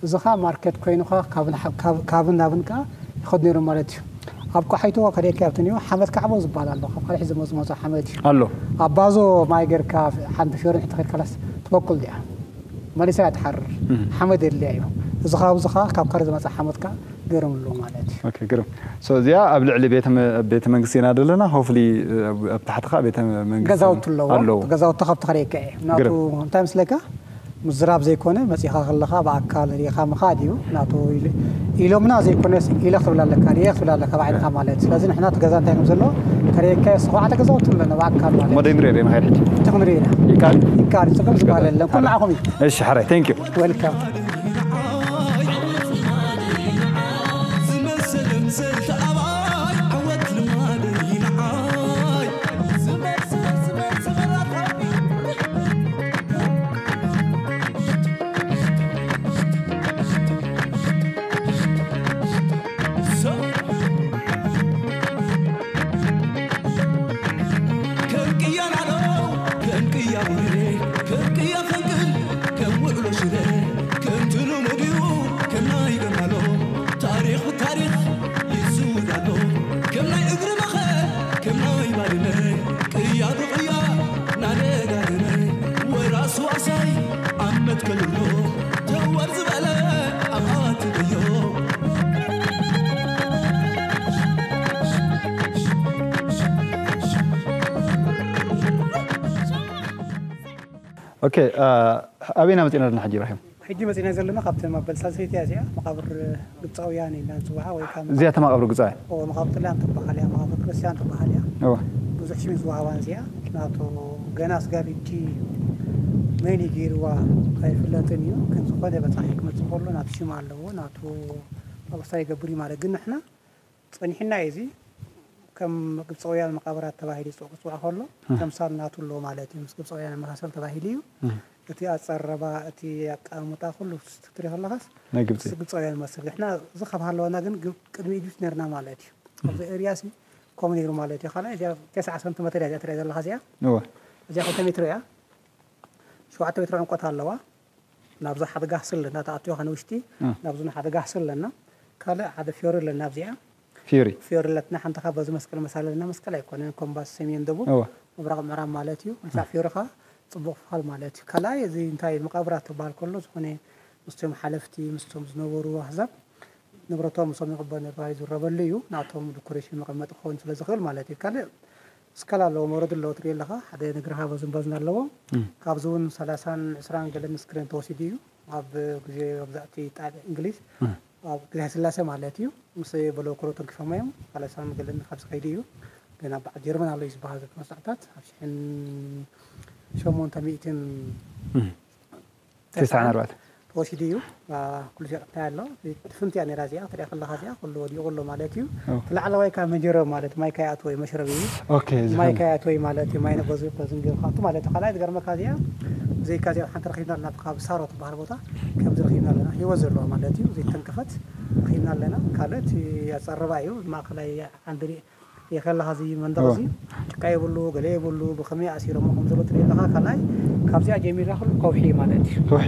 እዚ ኸኣ ማርኬት ኮይኑ ኸኣ ካብ ንሓ-፣ ካብ፣ ካብን ናብን ከኣ ይኸዱ ነይሮም ማለት እዩ። ኣብ ቆሓይቶ ከርእየካ ኣብቲ እኒኦ ሓመድ ካዕቦ ዝበሃል ኣሎ። ካብ ካልእ ዝመ-፣ ዝመጹ ሓመድ እዩ። ኣሎ። ኣብ ባዞ ማይ ጌርካ ሓንቲ ፊዮሪ ንሕቲ ከድካላስ ትበቁል ድያ? መሊሳ እያ ትሓርር። ሓመድ የድልያ እዩ። እዚ ኸኣ ኣብዚ ኸኣ ካብ ካልእ ዝመጽእ ሓመድ ከኣ ገይሮምሉ ማለት እዩ። ኦኬ፣ ግርም። ሶ እዚኣ ኣብ ልዕሊ ቤተ መ-፣ ቤተ መንግስቲ ኢና ዘለና። ሆፍሊ ኣብ፣ ኣብ ታሕቲ ኸኣ ቤተ መንግስቲ ገዛውቲ ኣለዎ። ኣለዎ። እቲ ገዛውቲ ካብቲ ከርእየካ እየ። ናቱ ግርም። እንታይ ምስለካ? ምዝራብ ዘይኮነ መጺኻ ከለኻ ብኣካል ሪኢኻ ምኻድ እዩ። ናቱ ኢል-፣ ኢሎምና ዘይኮነስ ኢለ ክትብል ኣለካ፣ ሪኤ ክትብል ኣለካ ብዓይንኻ ማለት። ስለዚ ንሕና እቲ ገዛ እንታይ ከም ዘሎ ከርእየካ እየ። ሰብዓተ ገዛውቲ ኣለና ብኣካል ማለት። እሞ ደይ ንሪኦ ደይ ንኸይድ ሕጂ? እቲ ክንርኢ ኢና። ይከኣል? ይከኣል፣ ጽቡቅ ዝበሃል የለን። ኩሉ ንዓኹም እዩ። እሺ፣ ሕራይ፣ ቴንክ ዩ። ዌልካም። ከም ቅያ ናዕሎ፣ ከም ቅያ ቡሬ፣ ከም ቅያ ፈንቅል፣ ከም ውዕሎ ሽረ፣ ከምቲ ልሙድ እዩ፣ ከም ናይ ገማሎ። ታሪኽ ብታሪኽ ይስውድ ኣሎ፣ ከም ናይ እግሪ መኸ፣ ከም ናይ ባድመ። ቅያ ብቕያ ናደጋገመ፣ ወራሱ ዋሳይ ኣብ መትከል ኣሎ። ተወር ዝበለ ኣብ ኣትበዮ። ኦኬ፣ አ፣ ኣበይና መጺና ኣለና ሕጂ ኢብራሂም? ሕጂ መጺና ዘለና ካብተን መበል ሳልሰይቲ እያ እዚኣ፣ መቓብር ግብጻውያን ኢልና ንጽውዓ ወይ ካብ እዚኣ ተማቐብሪ ግብጻውያን? ኦ፣ መቓብር ጥልያን ትበሃል እያ፣ መቓብር ክርስትያን ትበሃል እያ። እወ። ብዙሕ ሽም ዝወሃባን እዚኣ፣ ናቱ ገና ስጋብ ሕጂ መን እዩ ገይርዋ ኣይፍለጥን እዩ። ግን ዝኾነ በጻሒ ክመጽእ ከሎ ናቱ ሽም ኣለዎ፣ ናቱ መበስታ ይገብር እዩ ማለት። ግን ንሕና ጸኒሕና እዩ እዚ ከም ግብጻውያን መቓብራት ተባሂሉ ይጽዋዕ፣ ክጽዋዕ ከሎ፣ እህ። ተምሳል ናቱ ኣለዎ ማለት እዩ። ምስ ግብጻውያን ይመሳሰል ተባሂሉ እዩ። እህ። እቲ ኣጸረባ፣ እቲ ኣቀማምጣ፣ ኩሉ ክትርኢ ከለኻስ ናይ ግብጺ። ምስ ግብጻውያን ይመስል። ንሕና እዚ ካብ ሃለወና ግን ግብ-፣ ቅድሚ ኢጅፕት ነርና ማለት እዩ። ኣብዚ ኤርያ ሲ ከምኡ ነይሩ ማለት እዩ። ካልኣይ እዚኣ ተስዓ ሰንቲሜትር እያ እዚኣ ትሪኣ ዘለኻ እዚኣ። እወ። እዚኣ ክልተ ሜትሮ እያ። ሸውዓተ ሜትሮ ዕምቆት ኣለዋ። ናብዛ ሓደ ጋህሲ ኣለና፣ ተኣትዮ ኸነ ውሽጢ፣ እ። ናብዚ ሓደ ጋህሲ ኣለና። ካልእ ሓደ ፊዮሪ ኣለና ኣብዚኣ። ፊዮሪ። ፊዮሪ ኣለትና፣ ሓንቲ ካብ በዚ መስቀል መሳሊ ኣለና፣ መስቀል ኣይኮነን፣ ኮምባስ ሰሜን ደቡብ፣ እወ። ምብራቕ ምዕራብ ማለት እዩ። ንሳ ፊዮሪ ኸኣ ጽቡቕ ክፋል ማለት እዩ። ካልኣይ እዚ እንታይ መቓብራት ትበሃል ከሎ፣ ዝኾነ ምስቶም ሓለፍቲ፣ ምስቶም ዝነበሩ ኣህዛብ ንብረቶም ምስኦም ይቕበሉ ነይሩ ተባሂሉ ዝረበሉ እዩ። ናቶም ዲኮሬሽን መቐመጢ ክኸውን ስለ ዝኽእል ማለት እዩ። ካልእ ስካላ ኣለዎ፣ መውረዲ ኣለዎ፣ ትሪኦ ኣለኻ። ሓደ ንግርኻ በዝን በዝን ኣለዎ። እም። ካብዚ እውን ሰላሳን ዕስራን ገለን ስክሪን ተወሲዱ እዩ። ኣብ ግዜ መግዛእቲ ጣል-፣ እንግሊዝ፣ እም። ኣብ ግዜ ስላሴ ማለት እዩ። ምስ በሎ ኩሮ ተንኪፎም እዮም። ሰላሳን ገለን ካብዚ ከይዱ እዩ። ግን ኣብ በዓል ጀርመን ኣሎ እዩ ዝበሃል፣ መሳዕታት ኣብ ሽሕን ሸሞንተ ሚእትን እም። ተስዓን ኣርባዕተን። ተወሲዱ እዩ። አ፣ ኩሉ ሸርጥታ ኣሎ። ፍንቲ እያ ነይራ እዚኣ፣ ክትሪኣ ከለኻ እዚኣ ኩሉ ወዲቑ ኣሎ ማለት እዩ። ኦ። እቲ ላዕለዋይ ካብ መጀረብ ማለት ማይ ከይኣትዎ እዩ፣ መሽረብ እዩ። ኦኬ፣ እዚ ማይ ከም ከይኣትዎ እዩ ማለት እዩ፣ ማይ ነበዙ በዝን ጌርካ ኣቱ ማለት እዩ። ካልኣይ ዝገርመካ እዚኣ ብዘይካ እዚኣ ሓንቲ ረኺብና ኣለና፣ ካብ ሳሮ ትበሃል ቦታ ከምዚ ረኺብና ኣለና። ህይወት ዘለዋ ማለት እዩ፣ ዘይተንከፈት ረኺብና ኣለና። ካልእ እቲ ኣጸርባ እዩ፣ ማእከላይ ዓንዲ የኸለኻ እዚ መንደቕ እዚ ጭቃ የብሉ፣ ገለ የብሉ፣ ብኸመይ ኣሲሮሞ ከም ዘሎ ትርኢ ኣለኻ። ካልኣይ ካብዚኣ ጀሚርና ኩሉ ከውሒ ማለት እዩ። ከውሒ።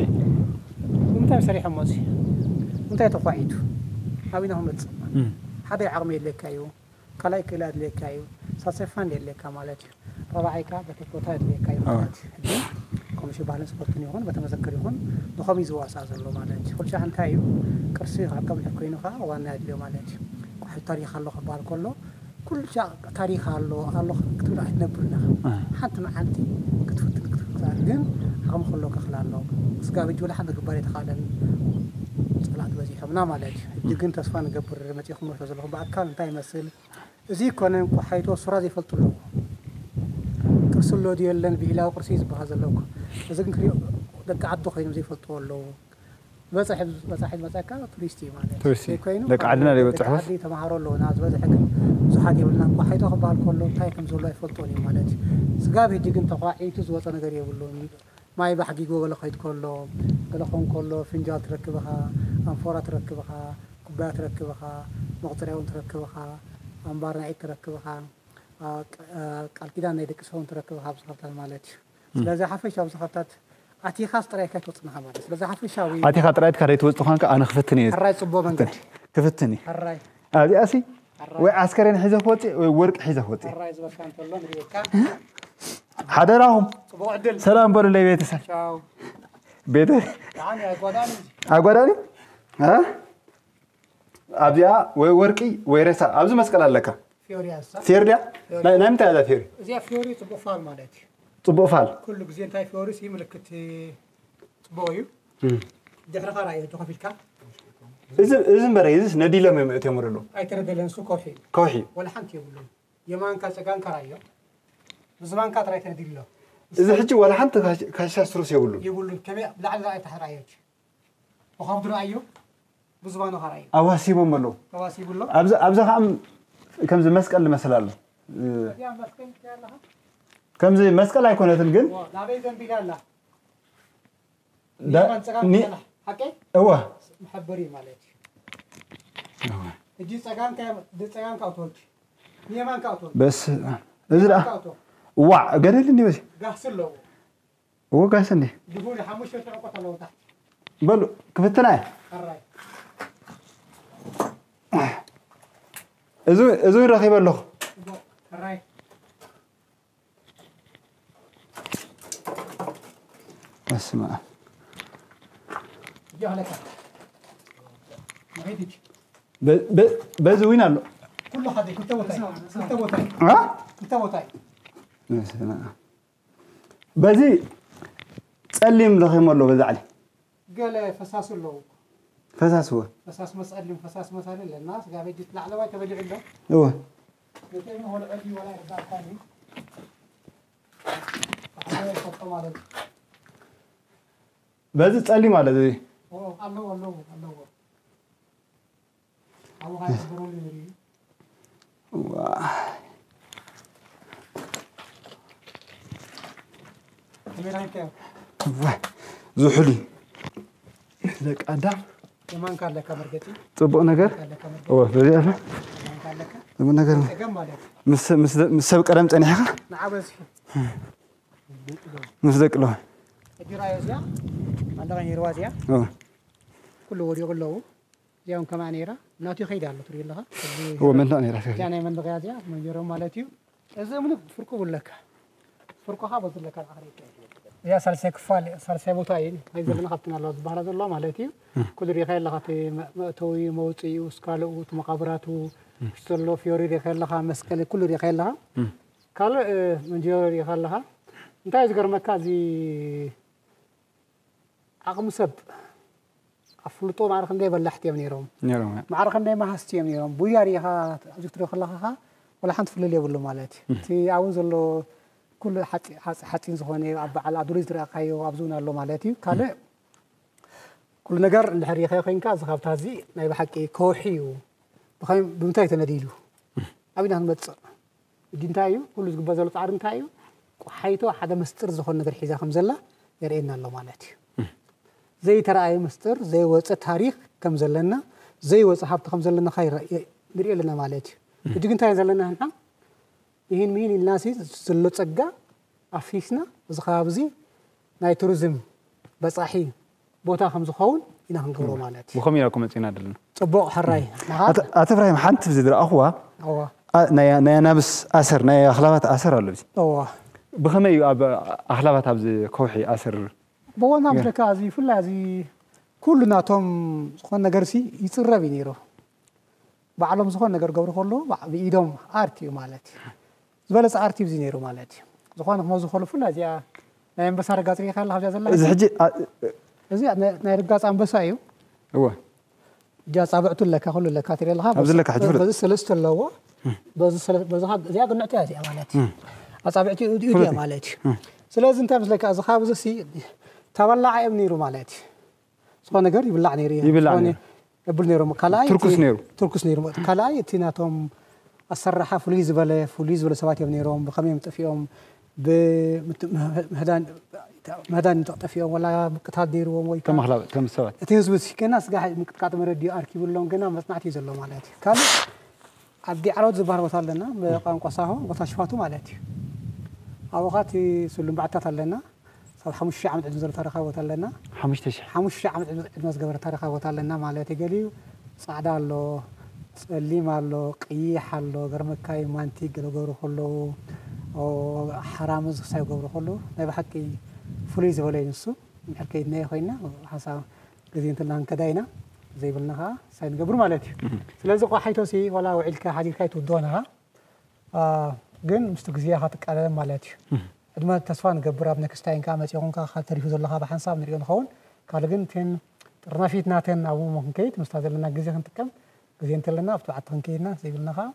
ብምንታይ ሰሪሖሞ እዚ? እንታይ ተኳዒቱ? ኣበይና ክመጽእ? ሓደ ዓቕሚ የድልየካ እዩ። ካልኣይ ክእለት የድልየካ እዩ። ሳልሳይ ፋንድ የድልየካ ማለት እዩ። ራብዓይ ከኣ በቲ ቦታ የድልየካ እዩ ማለት እዩ። ሕጂ ኮሚሽን ባህልን ስፖርትን ይኹን በቲ መዘክር ይኹን ብኸምኡ እዩ ዝዋሳእ ዘሎ ማለት እዩ። ኩሉ ሻዕ እንታይ እዩ? ቅርሲ ክዕቀብ እንድሕር ኮይኑ ከኣ ዋና የድልዮ ማለት እዩ። ቋሒ ታሪኽ ኣሎ ክበሃል ከሎ ኩሉ ሻዕ ታሪኽ ኣሎ ኣሎ ክትብል ኣይትነብርን ኢኻ። ሓንቲ መዓልቲ ክትፍትን ክትፍትን ግን ዓቕሚ ከሎ ክኽል ኣሎ። ስጋብ ሕጂ ወላ ሓንቲ ግባር ኣይተኻእለን። ጸላእቲ በዚሖምና ማለት እዩ። ሕጂ ግን ተስፋ ንገብር መጺኹም ንሪኦ ዘለኹም ብኣካል እንታይ ይመስል? እዚ ይኮነ እንቋ ሓይቶ ሱራ ዘይፈልጡ ኣለዉ። ቅርሲ ኣሎ ድዩ የለን ብሂላዊ ቅርሲ እዩ ዝበሃል ዘሎ እኮ። እዚ ግን ክሪኦ ደቂ ዓዲ ኮይኖም ዘይፈልጥዎ ኣለዉ። ዝበፅሕ ዝበፅሕ ዝመፀካ ቱሪስት እዩ ማለት እዩ። ቱሪስት እዩ። ዘይኮይኑ ደቂ ዓድና ደቂ ዘይበፅሕዎስ? ዓዲ ተምሃሮ ኣለዉና ዝበዝሐ ግን ብዙሓት የብልና። እንቋ ሓይቶ ክበሃል ከሎ እንታይ ከም ዘሎ ኣይፈልጥዎን እዮም ማለት እዩ። ስጋብ ሕጂ ግን ተኳዒቱ ዝወፀ ነገር የብሉን። ማይ ባሕጊጎ ገለ ክኸይድ ከሎ ገለ ክኸውን ከሎ ፍንጃል ትረክብ ኢኻ፣ ኣንፎራ ትረክብ ኢኻ፣ ኩባያ ትረክብ ኢኻ፣ መቑፀርያ እውን ትረክብ ኢኻ፣ ኣምባር ናይ ኢድ ትረክብ ኢኻ፣ ቃል ኪዳን ናይ ደቂ ሰውን ትረክብ ኢኻ ኣብዚ ኸብታት ማለት እዩ። ስለዚ ሓፈሻዊ ኣብዚ ኸብታት ኣቲኻስ ጥራይ ከይትወፅእ ኢኻ ማለት እዩ። ስለዚ ሓፈሻዊ ኣቲኻ ጥራይ ኢድካ ዘይትወፅእ ኳንካ ኣነ ክፍትን እየ። ሕራይ ፅቡቕ መንገዲ። ክፍትን እየ። ሕራይ ኣብዚኣሲ ሕራይ ወይ ዓስከሬን ሒዘ ክወፅእ ወይ ወርቂ ሒዘ ክወፅእ። ሕራይ ዝበልካ እንተሎ ንርእየካ። ሓደራኹም ጽቡቕ ዕድል። ሰላም በሉለይ ቤተሰብ። ቻው። ቤተ ደሓን እያ፣ ኣጓዳኒ። ኣጓዳኒ? እ? ኣብዚኣ ወይ ወርቂ ወይ ሬሳ ኣብዚ መስቀል ኣለካ። ፊዮሪ እያ እሳ። ፊዮሪ ድያ? ፊዮሪ። ናይ ናይ ምንታይ እያ እዛ ፊዮሪ? እዚኣ ፊዮሪ ጽቡቕ ፋል ማለት እዩ። ጽቡቕ ፋል። ኩሉ ግዜ እንታይ ፊዮሪ ሲ ምልክት ጽቡቕ እዩ። እም። ድሕርኻ ርኣዮ እጆ ከፊልካ። እዚ እዚ እምበረ እዚስ ነዲሎም እዮም እትዮም ዘለዉ። ኣይተረደለን እሱ ከውሒ እዩ። ከውሒ። ወላ ሓንቲ የብሉን። የማንካ ጸጋምካ ርኣዮ። ብዝባንካ ጥራይ ተረዲሉ ኣሎ። እዚ ሕጂ ዋላ ሓንቲ ካሽ- ካሻ ስትሮስ የብሉን። የብሉን። ከመይ ብላዕሊ ርኣዮ ታሕቲ ርኣዮ። ብኸብዱ ርኣዮ። ብዝባኑ ኸኣ ርኣዮ። ኣዋሲቦም ኣለዉ። ተዋሲቡ ኣሎ። ኣብዚ ኣብዚ ኸዓ ከምዚ መስቀል ዝመስል ኣሎ። እዚኣ መስቀል ትሪኣ ኣለኻ? ከምዚ መስቀል ኣይኮነትን ግን ዋ፣ ናበይ ዘንቢላ ኣላ? ዳ- ንየማን ጸጋም ኒ- ትሰላሕ። ሓቀይ? እወ። መሐበሪ ማለት እዩ። እወ። ሕጂ ጸጋምካ ብጸጋምካ ኣውቶች። ንየማንካ ኣውቶች። በስ እዚ ደኣ ንየማንካ ኣውቶ። ዋዕ ገደል እንዲ በዚ። ጋህሲ ኣለዎ። እወ ጋህሲ እንዲ። ድፉ ንሓሙሽተ ዕቆት ኣለዎ ታሕቲ። በሉ ክፍትና እየ። ሕራይ። እዚ እዚ ረኺበ ኣለኹ። ሕራይ። በስመ ኣብ። እጃ ኣለካ። መሬት እጅ። በ- በ- በዚ ዊን ኣሎ። ኩሉ ሓደ ክልተ ቦታ እዩ። ክልተ ቦታ እዩ። አ? ክልተ ቦታ እዩ። በስመ ኣብ። በዚ ጸሊም ለኺሞ ኣሎ በዛ ዓሊ። ገለ ፈሳሲ ኣለዉ። ፈሳሲ ወ? ፈሳሲ መጸሊም፣ ፈሳሲ መሳሊ ኣለና። ስጋ ቤት ላዕለዋይ ተበሊዑ ኣሎ። እወ። ነተይ ሆነ ዕዲ ወላ ይርዳእካኒ። ሓደ ይፈልጦ ማለት እዩ። በዚ ጸሊም ኣለ እዚ። ኦ፣ ኣለዎ፣ ኣለዎ፣ ኣለዎ። ኣብኡ ኸዓ ይሕብረሉ ይርኢ። ዋ። ካሜራ ሂብካዮ? ዋ። ዝሑል እዩ። ደቂ ኣዳም። የማንካ ኣለካ መርገጺ? ጽቡቕ ነገር። የማንካ ኣለካ መርገጺ? እወ፣ በዚ ኣለ። የማንካ ኣለካ? ጽቡቕ ነገር። ጸገም ማለት እዩ። ምስ ምስ ምስ ሰብ ቀደም ጸኒሕካ? ንዓ በዚ። ምስ ደቂ ኣለዋ። ሕጂ ራእዮ እዚኣ፣ መንደቕ ነይርዋ እዚኣ። እወ። ኩሉ ወዲቑ ኣለዉ። እዚኣ እውን ከምኣ ነይራ። ናቱ ይኸይድ ኣሎ፣ ትርኢ ኣለኻ። ሕጂ እወ፣ መንደቕ ነይራ፣ ትኸይድ። እዚኣ ናይ መንደቕ እያ እዚኣ፣ መንጀሮ ማለት እዩ። እዚ እምኒ ፍርቁ ብለካ። ፍርቁ ኸዓ በዚ ኣለካ፣ ንዓኻ ርኢካ። እዚኣ ሳልሳይ ክፋል፣ ሳልሳይ ቦታ እዩ። ናይ ዘለና ካብተን ኣለዋ ዝበሃላ ዘለዋ ማለት እዩ። እም። ኩሉ ሪኢኻ ኣለኻ፣ እቲ መ-፣ መእተዊ፣ መውፅኢኡ፣ እስካልኡ፣ እቲ መቓብራቱ፣ እም። ዘሎ ፊዮሪ ሪኢኻ ኣለኻ፣ መስቀል፣ ኩሉ ሪኢኻ ኣለኻ። እም። ካልእ፣ እ፣ መንጀሮ ሪኢኻ ኣለኻ። እንታይ እዩ ዝገርመካ፣ እዚ ዓቕሚ ሰብ ኣፍልጦ ማዕረ ክንደይ በላሕቲ እዮም ነይሮም። ነይሮም፣ ያ። ማዕረ ክንደይ መሃዝቲ እዮም ነይሮም። ቡያ ሪኢኻ ኣብዚ ክትሪኦ ከለኻ ኸኣ ወላ ሓንቲ ፍልል የብሉ ማለት እዩ። እም። እቲ ኣብኡ ዘሎ ኩሉ ሓፂ-፣ ሓፂ-፣ ሓፂን ዝኾነ ኣብ በዓል ኣዱሊስ ዝረኣኻዮ ኣብዚ እውን ኣሎ ማለት እዩ። ካልእ እም። ኩሉ ነገር እንድሕር ሪኢኻዮ ኮይንካ እዚ ካብታ እዚ ናይ ብሓቂ ከውሒ እዩ። ብኸመይ፣ ብምንታይ ተነዲሉ? እም። ኣበይና ክንመፅእ? ሕጂ እንታይ እዩ? ኩሉ ዝግበር ዘሎ ፃዕሪ እንታይ እዩ? ቆሓይቶ ሓደ ምስጢር ዝኾነ ነገር ሒዛ ከም ዘላ የርእየና ኣሎ ማለት እዩ። ዘይተረኣየ ምስጢር፣ ዘይወፀ ታሪኽ ከም ዘለና፣ ዘይወፀ ሃብቲ ከም ዘለና ኸ ይረ- የ- ንርኢ ኣለና ማለት እዩ። ሕጂ ግን እንታይ ዘለና ንሕና? ይህን ምሂን ኢልና ሲ ዘሎ ፀጋ ኣፍሲስና፣ እዚ ከባቢ እዚ ናይ ቱሪዝም በፃሒ ቦታ ከም ዝኸውን ኢና ክንገብሮ ማለት እዩ። ብኸመይ ኢና ክመፅእና ደለና? ፅቡቕ ሕራይ። ኣተ እብራሂም፣ ሓንቲ ብዚ ዝረኣኹዋ፣ ናይ ኣናብስ ኣሰር፣ ናይ ኣኽላባት ኣሰር ኣሎ። ብኸመይ እዩ ኣብ ኣኽላባት ኣብዚ ከውሒ ኣሰር? ብወና ምስለካ እዚ ፍላይ እዚ ኩሉ ናቶም ዝኾነ ነገር ሲ ይፅረብ እዩ ነይሩ። ባዕሎም ዝኾነ ነገር ገብሩ ከለዉ ብኢዶም ኣርት እዩ ማለት እዩ። ዝበለፀ ኣርት እዩ ነይሩ ማለት እዩ። ዝኾነ ክመዙ ከሉ ፍላ እዚኣ ናይ ኣንበሳ ረጋፅ ሪኢኻ ኣላ ካብዚኣ ዘላ? እዚ ሕጂ እዚ ናይ ርጋፅ ኣንበሳ እዩ። እወ። እጃ ፃብዕቱ ኣለካ፣ ኩሉ ኣለካ ትርኢ ኣለካ። ኣብዚ ኣለካ ሕጂ ፍሉጥ። በዚ ሰለስተ ኣለዎ። በዚ ሰለ- በዚ ካብ- እዚኣ ግንዕቲ እያ እዚኣ ማለት እዩ። ኣፃብዕቲ እዲኡ እያ ማለት እዩ። ስለዚ እንታይ ምስለካ፣ እዚ ካብ እዚ ሲ ተበላዓ እዮም ነይሩ ማለት እዩ። ዝኾነ ነገር ይብላዕ ነይሩ እዩ። ይብላዕ ዝኾነ ነይሩ። የብሉ ነይሮም። ካልኣይ ትርኩስ እቲ- ነይሩ። ትርኩስ ነይሩ። ካልኣይ እቲ ናቶም ኣሰራሓ ፍሉይ ዝበለ ፍሉይ ዝበለ ሰባት እዮም ነይሮም። ብኸመይ እዮም ጠፊኦም? ብምህዳን ምህዳን ጠፊኦም፣ ወላ ምቅታል ነይርዎም ወይ ከም ኣኽላብ ከም ሰባት። እቲ ህዝቢ ሲ ገና ስጋ ምቅጥቃጥ መረዲኡ ኣርኪብሎም ገና መፅናዕቲ እዩ ዘሎ ማለት እዩ። ካልእ ኣብ ዲዓሮት ዝበሃል ቦታ ኣለና፣ ብቋንቋ ሳሆ ቦታ ሽፋቱ ማለት እዩ። ኣብኡ ኸዓ እቲ ስሉም ባዕታት ኣለና። ሳብ ሓሙሽተ ሺሕ ዓመት ዕድመ ዘሎ ታሪኻዊ ቦታ ኣለና። ሓሙሽተ ሺሕ። ሓሙሽተ ሺሕ ዓመት ዕድመ ዝገበረ ታሪኻዊ ቦታ ኣለና ማለት እዩ። ገሊኡ ፃዕዳ ኣሎ፣ ፀሊም ኣሎ፣ ቀይሕ ኣሎ፣ ገርመካይ ማንቲግ ገለ ገብሩ ከለዉ፣ ሓራምዝ ክሳይ ገብሩ ከለዉ ናይ ብሓቂ ፍሉይ ዝበለ እዩ ንሱ። እንድሕር ከይድናዮ ኮይና ሓንሳብ ግዜ እንተልና ክንከዳ ኢና፣ ዘይብልና ከዓ ሳይ ንገብር ማለት እዩ። ስለዚ ቆሓይቶሲ ዋላ ውዒልካ ሓዲርካ ኣይትውድኦን ኢኻ። ግን ምስቲ ግዜ ኢኻ ትቃለለ ማለት እዩ። ዕድመ ተስፋ ንገብር ኣብ ነክስታይን ከዓ መፂኹም ከዓ ካብ ተሪፉ ዘለኻ ብሓንሳብ ንሪኦ ንኸውን። ካልእ ግን እተን ጥርናፊት ናተን ኣብኡ ክንከይድ ምስታ ዘለና ግዜ ክንጥቀም ግዜ እንተለና ኣብቲ በዓቲ ክንከይድና ዘይብልና ከዓ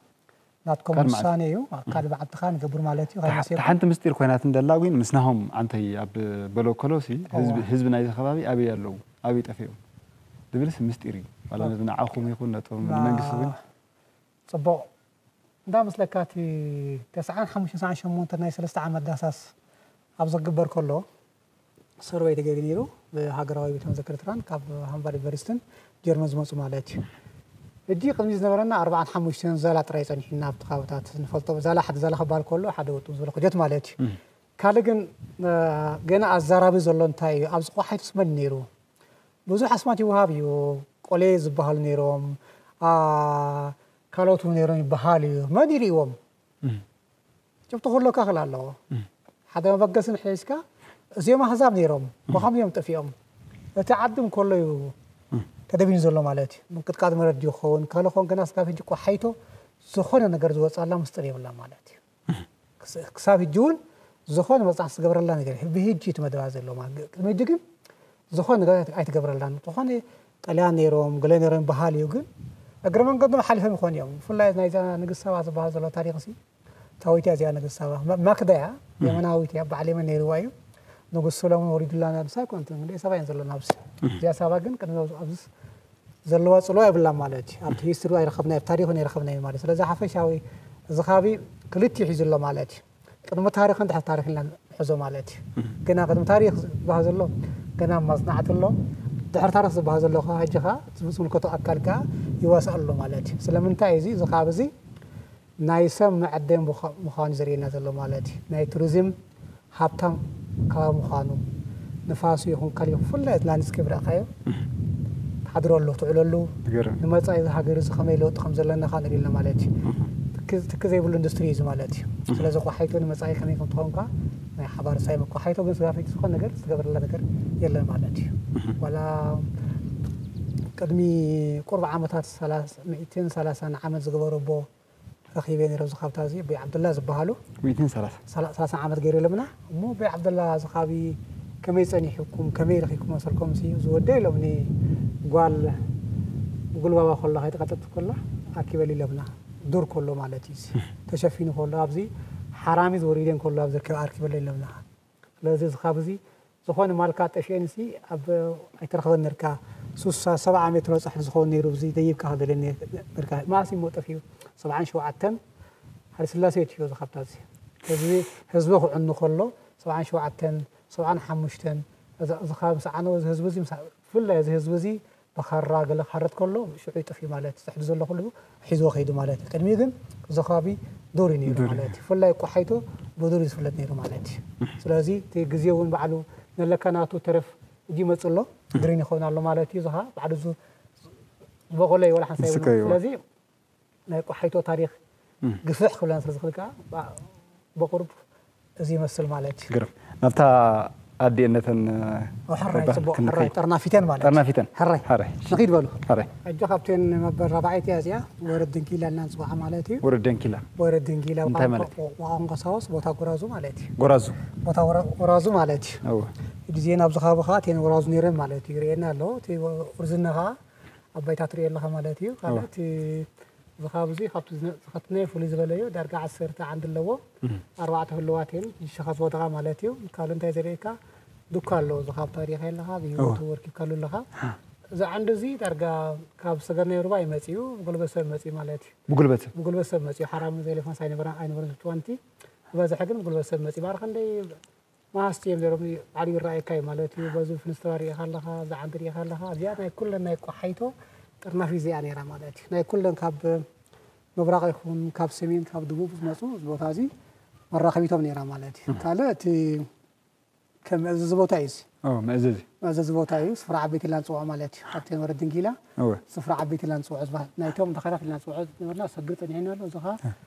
ናትኩም ካልእ መዓልቲ። ውሳኔ እዩ። ኣብ ካልእ በዓቲ ከዓ ንገብር ማለት እዩ። ካብ ሓ- መሲልኩም ሓንቲ ምስጢር ኮይናት እንደላ ግን ምስ ናሆም ዓንተይ ኣብ በሎ ከሎሲ ህዝቢ እዋ። ህዝቢ ናይዚ ከባቢ ኣበይ ኣለዉ ኣበይ ጠፊኦም ድብልስ ምስጢር እዩ። ዋላ ነዚ ንዓኹም ይኹን ነቶም ና- መንግስቲ እውን ጽቡቕ። እንዳ መስለካ እቲ ተስዓን ሓሙሽተን ተስዓን ሸሞንተን ናይ ሰለስተ ዓመት ዳሳስ ኣብ ዝግበር ከሎ ሰርቨይ ተገይሩ ነይሩ ብሃገራዊ ቤተ መዘክር ኤርትራን ካብ ሃምባርግ ዩኒቨርሲቲን ጀርመን ዝመፁ ማለት እዩ። ሕጂ ቅድሚ ዝነበረና ኣርባዓን ሓሙሽተን ዛላ ጥራይ ጸኒሕና ኣብቲ ከባብታት ንፈልጦ ዛላ ሓደ ዛላ ክበሃል ከሎ ሓደ ውጥም ዝበለ ክጀት ማለት እዩ። ካልእ ግን ገና ኣዛራቢ ዘሎ እንታይ እዩ ኣብዚ ቆሓይቱስ መን ነይሩ? ብዙሕ ኣስማት ይወሃብ እዩ። ቆሌ ዝበሃሉ ነይሮም፣ ካልኦት እውን ነይሮም ይበሃል እዩ። መን ይርእዎም? ጭብጢ ክህልወካ ክእል ኣለዎ። ሓደ መበገሲ ንሒዝካ እዚኦም ኣህዛብ ነይሮም፣ ብኸምዚ እዮም ጠፊኦም። እቲ ዓዲ እንከሎ እዩ ተደቢኑ ዘሎ ማለት እዩ። ምንቅጥቃጥ መረድ ድዩ ክኸውን? ካልእ ክኸውን ግና ስጋብ ሕጂ ቆሓይቶ ዝኾነ ነገር ዝወፅኣላ ምስጢር የብላ ማለት እዩ። ክስ- ክሳብ ሕጂ እውን ዝኾነ መፅናዕቲ ዝገበረላ ነገር የለን። ብሕጂ እቲ መደባት ዘሎ ማለት ቅድሚ ሕጂ ግን ዝኾነ ነገር ኣይት- ኣይትገብረላን። ዝኾነ ጠልያን ነይሮም ገለ ነይሮም በሃል እዩ። ግን እግረ መንገዶም ሓሊፎም ይኾኑ እዮም። ብፍላይ ናይዛ ንግስት ሳባ ዝበሃል ዘሎ ታሪኽ ሲ ታዊት እያ እዚኣ ንግስት ሳባ መ- ማክዳ እያ። የመናዊት እያ። በዓል የመን ነይርዋ እዩ። ንጉስ ሰሎሞን ወሪዱላ ንሳ ኣይኮነትን እንግዲህ ሳባ እየን ዘለና ኣብዚ እዚኣ ሳባ ግን ቅድሚ ኣብዚ ዘለዋ ጽልዋ የብላን ማለት እዩ። ኣብቲ ሂስትሪ ኣይረኸብናዮ፣ ኣብ ታሪኽን ኣይረኸብናዮ ማለት እዩ። ስለዚ ሓፈሻዊ እዚ ከባቢ ክልቲኡ ሒዙ ኣሎ ማለት እዩ። ቅድሚ ታሪኽን ድሕሪ ታሪኽን ኢልና ንሕዞ ማለት እዩ። ግና ቅድሚ ታሪኽ ዝበሃል ዘሎ ገና ኣብ ማጽናዕቲ ኣሎ። ድሕሪ ታሪኽ ዝበሃል ዘሎ ከዓ ሕጂ ከዓ ዝምልከቶ ኣካል ከዓ ይዋሳእ ኣሎ ማለት እዩ። ስለምንታይ እዚ እዚ ከባቢ እዚ ናይ ሰብ መዐደን ምዃ- ምዃኑ ዘርእየና ዘሎ ማለት እዩ። ናይ ቱሪዝም ሃብታም ከባቢ ምዃኑ፣ ንፋሱ ይኹን ካልእ ይኹን፣ ብፍላይ እቲ ላንድስኬፕ ረእኻዮ፣ ትሓድረሉ፣ ትውዕለሉ፣ ትገርም። ንመጻኢ እዚ ሃገር እዚ ከመይ ለውጢ ከም ዘለና ከኣ ንርኢ ኣለና ማለት እዩ። ትኪ- ትኪ ዘይብሉ ኢንዱስትሪ እዩ እዚ ማለት እዩ። ስለዚ ቆሓይቶ ንመጻኢ ከመይ ከም ትኸውን ከኣ ናይ ሓባር ሳይም ቆሓይቶ ግን ስጋብ ሕጂ ዝኾነ ነገር ዝተገበረላ ነገር የለን ማለት እዩ። ዋላ ቅድሚ ቁሩብ ዓመታት ሰላሳ፣ ሚእትን ሰላሳን ዓመት ዝገበሩ ኣቦ ረኺበ ነይረ። ኣብዚ ካብታ እዚ ኣቦይ ዓብደላ ዝበሃሉ ሚእትን ሰላሳ። ሰላ- ሰላሳ ዓመት ገይሩ የለምና እሞ ኣቦይ ዓብደላ እዚ ከባቢ ከመይ ጸኒሕኩም ከመይ ረኺብኩም መሰልኩም ሲ ዝወደ ኢሎምኒ ጓል ጉልባባ ከሎ ከይተቐጠጥት ከሎ ኣኪበል ኢሎምና ዱር ከሎ ማለት እዩ ተሸፊኑ ከሎ ኣብዚ ሓራሚዝ ወሪደን ከሎ ኣብ ዝርከብ ኣርኪበለ ኢሎምና ስለዚ እዚ ካብ እዚ ዝኾነ ማልካ ጠፊኤን ሲ ኣብ ኣይተረኽበን ነርካ ሱሳ ሰብዓ ሜትሮ ጻሕሊ ዝኸውን ነይሩ እዚ ደይብካ ከደለኒ ነርካ ማእሲ ሞ ጠፊኡ ሰብዓን ሸውዓተን ሃይለስላሴ እዩ እዚ ካብታ እዚ ህዝቢ ህዝቢ ክዕኑ ከሎ ሰብዓን ሸውዓተን ሰብዓን ሓሙሽተን እዚ እዚ ከባቢ ምስ ዓነወ እዚ ህዝቢ እዚ ምስ ብፍላይ እዚ ህዝቢ እዚ ብኻራ ገለ ክሃርት ከሎ ሽዑ ይጠፍእ ማለት እዩ። ዝሕዱ ዘሎ ኩሉ ሒዝዎ ከይዱ ማለት እዩ። ቅድሚኡ ግን እዚ ከባቢ ዱር እዩ ነይሩ ማለት እዩ። ብፍላይ ቆሓይቶ ብዱር እዩ ዝፍለጥ ነይሩ ማለት እዩ። ስለዚ እቲ ግዜ እውን ባዕሉ ነለካ ናቱ ተረፍ እጅ ይመጽእ ኣሎ ድሪን ይኸውን ኣሎ ማለት እዩ። ዝኻ ባዕሉ ዝ ዝበቆለ እዩ ወላ ሓንሳብ ይብሉ። ስለዚ ናይ ቆሓይቶ ታሪኽ ግፍሕ ክብለና ስለ ዝኽእል ከዓ ብቁሩብ እዚ ይመስል ማለት እዩ። ግርም። ናብታ ኣዲኤነተን ሕራይ ጽቡቕ ሕራይ ጠርናፊተን ማለት ጠርናፊተን ሕራይ ሕራይ ንኺድ በሉ። ሕራይ ሕጂ ካብተን መበል ራብዓይቲ እያ እዚኣ ወረድ ድንኪላ ኢልና ንፅዋዓ ማለት እዩ። ወረድ ድንኪላ ወረድ ድንኪላ እንታይ ማለት እዩ? ቋንቋ ሳወስ ቦታ ጎራዙ ማለት እዩ። ጎራዙ ቦታ ጎራዙ ማለት እዩ። እወ። ሕጂ እዚአን ኣብዚ ከባቢ ከዓ እተን ጎራዙ ነይረን ማለት እዩ። ይርእየና ኣሎ እቲ ርዝነ ከዓ ኣባይታ ትሪኦ ኣለኻ ማለት እዩ። ካልእ እቲ እዚ ከባቢ እዚ ካብቲ ዝነ- ዝኸትናዮ ፍሉይ ዝበለ እዩ። ዳርጋ ዓሰርተ ዓንዲ ኣለዎ። ኣርባዕተ ህልዋት እየን ዝሸኸት ወደቓ ማለት እዩ። ካልእ እንታይ ዘርእየካ ዱካ ኣለዎ። እዚ ካብ ታሪኽ ኣለኻ ብህይወቱ ወርኪብካሉ ኣለኻ። እዚ ዓንዲ እዚ ዳርጋ ካብ ሰገናይ ሩባ እዩ መፂኡ። ብጉልበት ሰብ መፂኡ ማለት እዩ። ብጉልበት ሰብ ብጉልበት ሰብ መፂኡ። ሓራም ዘይለ ፋንስ ኣይነበረን ኣይነበረን ትዋንቲ ዝበዝሐ ግን ብጉልበት ሰብ መፂኡ። ባር ክንደይ መሃዝቲ እዮም ነይሮም። ባዕሉ ይረኣየካ እዩ ማለት እዩ። በዚ ፍንስትራ ርኢኻ ኣለኻ፣ እዚ ዓንዲ ርኢኻ ኣለኻ። እዚኣ ናይ ኩለን ናይ ቆሓይቶ ጥርናፊ እዚኣ ነይራ ማለት እዩ። ናይ ኩለን ካብ ምብራቕ ይኹን ካብ ሰሜን ካብ ደቡብ ዝመፁ እዚ ቦታ እዚ መራኸቢቶም ነይራ ማለት እዩ። ካልእ እቲ ከም መእዘዚ ቦታ እዩ እዚ። ኦ፣ መእዘዚ። መእዘዚ ቦታ እዩ። ስፍራ ዓበይቲ ኢልና ንፅውዖ ማለት እዩ። ኣብቲ ወረድ ድንኪላ እወ። ስፍራ ዓበይቲ ኢልና ንፅውዖ ዝባ- ናይቶም ድኻታት ኢልና ንፅውዖ ዝነበርና ሰግር ፀኒሕና ኣሎ። እዚ ኸዓ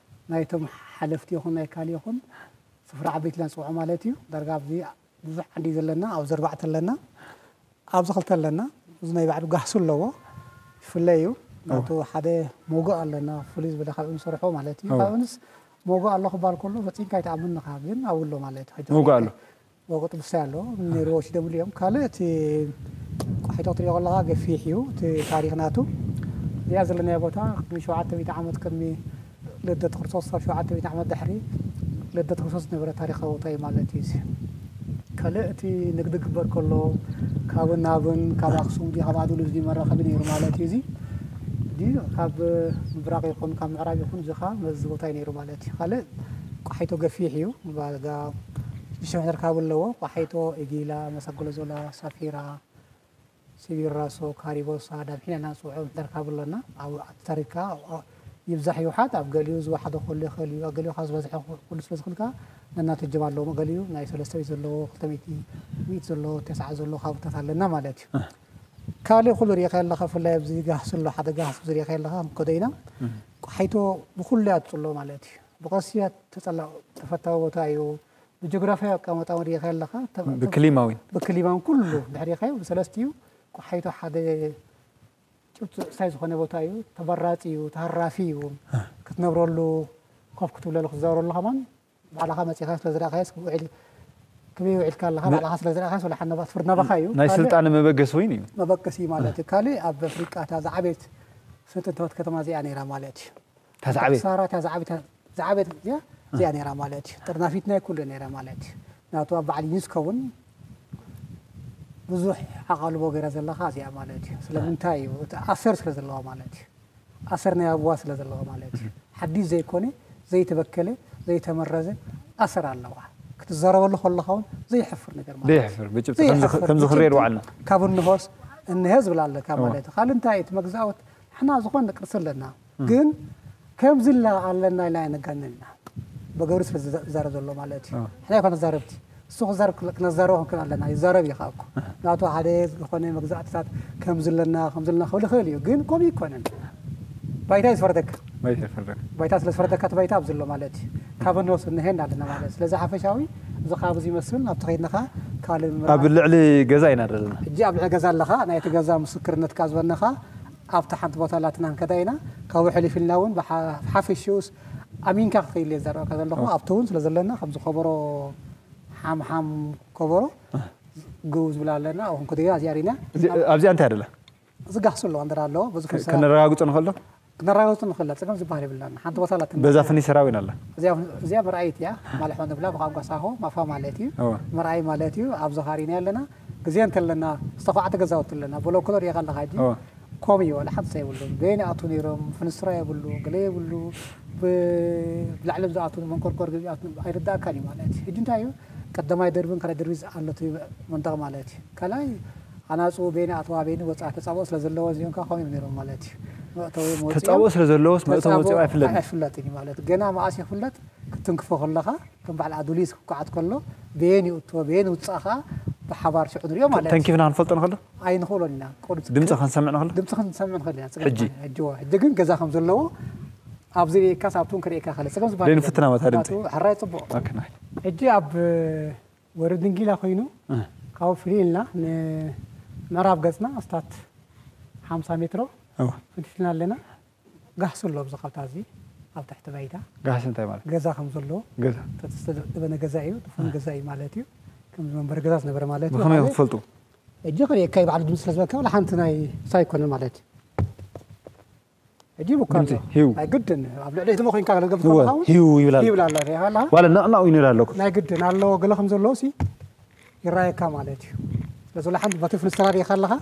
ናይቶም ሓለፍቲ ይኹን ናይ ካል ይኹን ስፍራ ዓበይቲ ኢልና ንፅውዖ ማለት እዩ። ዳርጋ ኣብዚ ብዙሕ ዓንዲ እዩ ዘለና፣ ኣብዚ ኣርባዕተ ኣለና፣ ኣብዚ ክልተ ኣለና። እዚ ናይ ባዕሉ ጋህሲ ኣለዎ፣ ይፍለ እዩ። ናቱ ሓደ ሞጎእ ኣለና፣ ፍሉይ ዝበለ ካብኡ ንሰርሖ ማለት እዩ። ኦ። ካብኡንስ ሞጎእ ኣሎ ክባል ከሎ ፈጺምካ ኣይትኣምንኻ፣ ግን ኣብኡ ኣሎ ማለት እዩ። ሞጎእ ኣሎ። ሞጎእ ጥብሳይ ኣሎ፣ ነይርዎ ወሲዶምሉ እዮም። ካልእ እቲ ቆሒቶ ክትሪኦ ከለኻ ገፊሕ እዩ፣ እቲ ታሪኽ ናቱ። እዚኣ ዘለናዮ ቦታ ቅድሚ ሸውዓተ ሚእቲ ዓመት ቅድሚ ልደት ክርስቶስ ካብ ሸውዓተ ሚእቲ ዓመት ድሕሪ ልደት ክርስቶስ ዝነበረ ታሪኻዊ ቦታ እዩ ማለት እዩ። እዚ ካልእ እቲ ንግዲ ክግበር ከሎ ካብን ናብን ካብ ኣክሱም ድዩ ካብ ኣዱሊስ ድዩ መራኸቢ ነይሩ ማለት እዩ። እዚ ድዩ ካብ ምብራቕ ይኹን ካብ ምዕራብ ይኹን እዚ ኸዓ መዚ ቦታ እዩ ነይሩ ማለት እዩ። ካልእ ቆሓይቶ ገፊሕ እዩ። ባጋ ሽዱሽተ መሕደር ካብ ኣለዎ ቆሓይቶ፣ ኢጊላ፣ መሰጎለዞላ፣ ሳፊራ፣ ሲቢራሶ፣ ካሪቦሳ፣ ዳብሒና ኢልና ንፅውዖ ምሕደር ካብ ኣለና። ኣብ ኣብቲ ታሪክ ከዓ ኣብ- ኣብ- ይብዛሕ ይውሓድ ኣብ ገሊኡ ዝወሓደ ክህሉ ይኽእል እዩ። ኣብ ገሊኡ ከዓ ዝበዝሐ ክህሉ ስለ ዝኽእል ከዓ ነናተጅም ኣለዎ። ገሊኡ ናይ ሰለስተ ሚእቲ ዘለዎ፣ ክልተ ሚእቲ፣ ሚእቲ ዘለዎ፣ ተስዓ ዘለዎ ከባብታት ኣለና ማለት እዩ። ካልእ ኩሉ ርኢኻ ኣለኻ፣ ብፍላይ ኣብዚ ጋህሲ ኣሎ፣ ሓደ ጋህሲ ኣብዚ ርኢኻ ኣለኻ፣ ክንከዶ ኢና። ቆሓይቶ ብኩሉ እያ ትፅሎ ማለት እዩ። ብቐስያ ተጸላ ተፈታዊ ቦታ እዩ። ብጂኦግራፊያዊ ኣቀማምጣ ወዲእኻ ኣለኻ ተ- ተ- ብክሊማ እውን። ብክሊማን ኩሉ ድሕሪኻዮ ብሰለስቲኡ ቆሓይቶ ሓደ ጭብጢ ሳይ ዝኾነ ቦታ እዩ። ተመራጺ እዩ፣ ተሃራፊ እዩ። ክትነብረሉ ኮፍ ክትብለሉ ክትዛወረሉ ከማን ባዕልኻ መጺኻ ስለ ዝረኣኻዮስ ውዒል ክበይ ውዒልካ ኣለኻ ነ- ባዕልኻ ስለ ዝረኣኻዮስ ወላ ሓነባ ትፍርድ ናባኻ እዩ። ናይ ካልእ ስልጣነ መበገሲ ወይን እዩ። መበገሲ ማለት እዩ። ካልእ ኣብ ኣፍሪቃ እታ ዝዓበየት ስነ ጥንታዊት ከተማ እዚኣ ነይራ ማለት እዩ። እታ ዝዓበየት? ሳራ እታ ዝዓበየት እዚኣ እዚኣ ነይራ ማለት እዩ። ጥርናፊት ናይ ኩሉ ነይራ ማለት እዩ። ናቱ ኣብ በዓል ዩኒስኮ እውን ብዙሕ ኣቓልቦ ገይራ ዘለኻ እዚኣ ማለት እዩ። ስለምንታይ እዩ? እቲ ኣሰር ስለ ዘለዋ ማለት እዩ። ኣሰር ናይ ኣቡዋ ስለ ዘለዋ ማለት እዩ። ሓዲስ ዘይኮነ ዘይተበከለ ዘይተመረዘ ኣሰር ኣለዋ። ክትዛረበሉ ከለኻ እውን ዘየሕፍር ነገር ማለት እዩ። ዘየሕፍር ብጭብጢ ከምዚ ዘየሕፍር ከምዚ ክንሪኦ ብጭብጢ ዋዕልና። ካብ እንሆስ እንሀ ዝብል ኣለካ እወ። ማለት እዩ። ካልእ እንታይ እቲ መግዛእት ንሕና ዝኾነ ቅርሲ ኣለና ግን ከምዚ ኢልና ኣለና ኢልና ኣይነጋንን ኢና። ብገብሪ ስለ ዝዛረብ ዘሎ ማለት እዩ። ንሕና ኣይኮነ ተዛረብቲ እሱ ክዛረብ ክነዛረቦ ክንክእል ኣለና ይዛረብ እዩ ከዓ እኮ ናቱ ሓደ ዝኾነ መግዛእትታት ከምዚ ኣለና ከምዚ ኣለና ክብል ይኽእል እዩ ግን ከምኡ ይኮነን ባይታ እዩ ዝፈርደካ ባይታ ይፈርደካ ባይታ ስለ ዝፈርደካ እቲ ባይታ ኣብዚ ኣሎ ማለት እዩ ካብ እንወስ እንሄ እንዳለና ማለት ስለዚ ሓፈሻዊ እዚ ካብ እዚ ይመስል ናብቲ ከይድና ከዓ ካልእ ኣብ ምርኣይ ልዕሊ ገዛ ኢና ዘለና ሕጂ ኣብ ልዕሊ ገዛ ኣለኻ ናይቲ ገዛ ምስክርነትካ ዝበነኻ ኣብታ ሓንቲ ቦታ ኣላትና ክንከዳ ኢና ካብኡ ሕሊፍ ኢልና እውን ብሓፈሽኡስ ኣሚንካ ክትኸይድ እየ ዘረበካ ዘለኹ ኣብቲ እውን ስለ ዘለና ከምዚ ከበሮ ሓምሓም ከበሮ ግው ዝብል ኣለና ኣብኡ ክንከዶ ኢና እዚኣ ሪና ኣብዚኣ እንታይ ኣደላ ዝጋህሱ ኣለዋ እንደር ኣለዎ በዚ ከነረጋግጾ ንኽእል ዶ ክነረጋግጾ ንኽእል ጸገም ዝበሃል የብልናን ሓንቲ ቦታ ኣላትና በዛ ፍኒ ሰራዊን ኣላ እዚኣ መርኣይት እያ ማልሖ ንብላ ብቋንቋ ሳሆ ማፋ ማለት እዩ መርኣይ ማለት እዩ ኣብዚ ኻሪና ኣለና ግዜ እንተለና ዝተኳዕተ ገዛውቲ ኣለና ብሎኮሎ ሪኢኻ ኣለኻ ሕጂ ኮም እዩ ዋላ ሓንቲ የብሉን በየን ይኣትዉ ነይሮም ፍንስትራ የብሉ ገለ የብሉ ብላዕሊ ዝኣትዉ መንቆርቆር ገዚኣት ኣይርዳእካን እዩ ማለት ሕጂ እንታይ እዩ ቀዳማይ ደርብን ካልኣይ ደርቢ ኣሎ እቲ መንደቕ ማለት እዩ። ካልኣይ ኣናፁ ቤኒ ኣተዋ ቤኒ ወፃ ተፃብኦ ስለ ዘለዎ እዚኦም ከዓ ከምኡ እዮም ነይሮም ማለት እዩ። መእተዊ መውፅኦም ተፃብኦ ስለ ዘለዎስ መእተዊ ተፃብኦ መውፅኦ ኣይፍለጥን። ኣይፍለጥን እዩ ማለት ገና መኣስ ይፍለጥ ክትንክፎ ከለካ ከም በዓል ኣዱሊስ ክኳዓት ከሎ ቤን ይእቶ ቤን ውፃእ ከዓ ብሓባር ሽዑ ንሪኦ ማለት እዩ። ተንኪፍና ክንፈልጦ ንኽእል ዶ? ኣይንኽእሎን ኢና። ቁሩብ ድምፂ ክንሰምዕ ንኽእል ዶ? ድምፂ ክንሰምዕ ንኽእል ኢና። ሕጂ? ሕጂ እዋ፣ ሕጂ ግን ገዛ ከም ዘለዎ ኣብዚ ርኢካ ሳብቱን ክርእየካ ከለ ፀገም ዝበሃል ደይ የለን። ንፍትና መታ ድምፂ። ምኽንያቱ ሕራይ ፅቡቕ ኦኬ፣ ናይ። ሕጂ ኣብ ወረድንጊላ ኮይኑ እ። ካብኡ ፍልይ ኢልና ንምዕራብ ገፅና ኣስታት ሓምሳ ሜትሮ እወ። ፈንቲትና ኣለና። ጋህሲ ኣሎ ኣብዚ ካብታ እዚ ኣብ ትሕቲ ባይታ ጋህሲ እንታይ ማለት? ገዛ ከም ዘለዎ ገዛ። ተተስተደበነ ገዛ እዩ። ድፉን ገዛ እዩ ማለት እዩ። ከም መንበሪ ገዛ ዝነበረ ማለት እዩ። ብኸመይ ሓደ ክትፈልጡ? ሕጂ ክርእየካ እዩ ባዕሉ ድምፂ ስለ ዝበካ ዋላ ሓንቲ ናይ ሳይ ኣይኮነን ማለት እዩ። ሕጂ ይብካ ኣሎ። ድምፂ ሂው። ኣይግድን ኣብ ልዕሊ ድማ ኮይንካ ገለገብ እወ፣ ከለካ እውን ሂው ይብል ኣሎ። ይብል ኣሎ። ሪኢኻ ኣለኻ? ዋላ ነቕናቑ ይንብል ኣለኩ። ናይ ግድን ኣሎ ገለ ከም ዘለዎ ሲ ይረኣየካ ማለት እዩ። ስለዚ ዋላ ሓንቲ በቲ ፍንስትራ ሪኢኻ ኣለኻ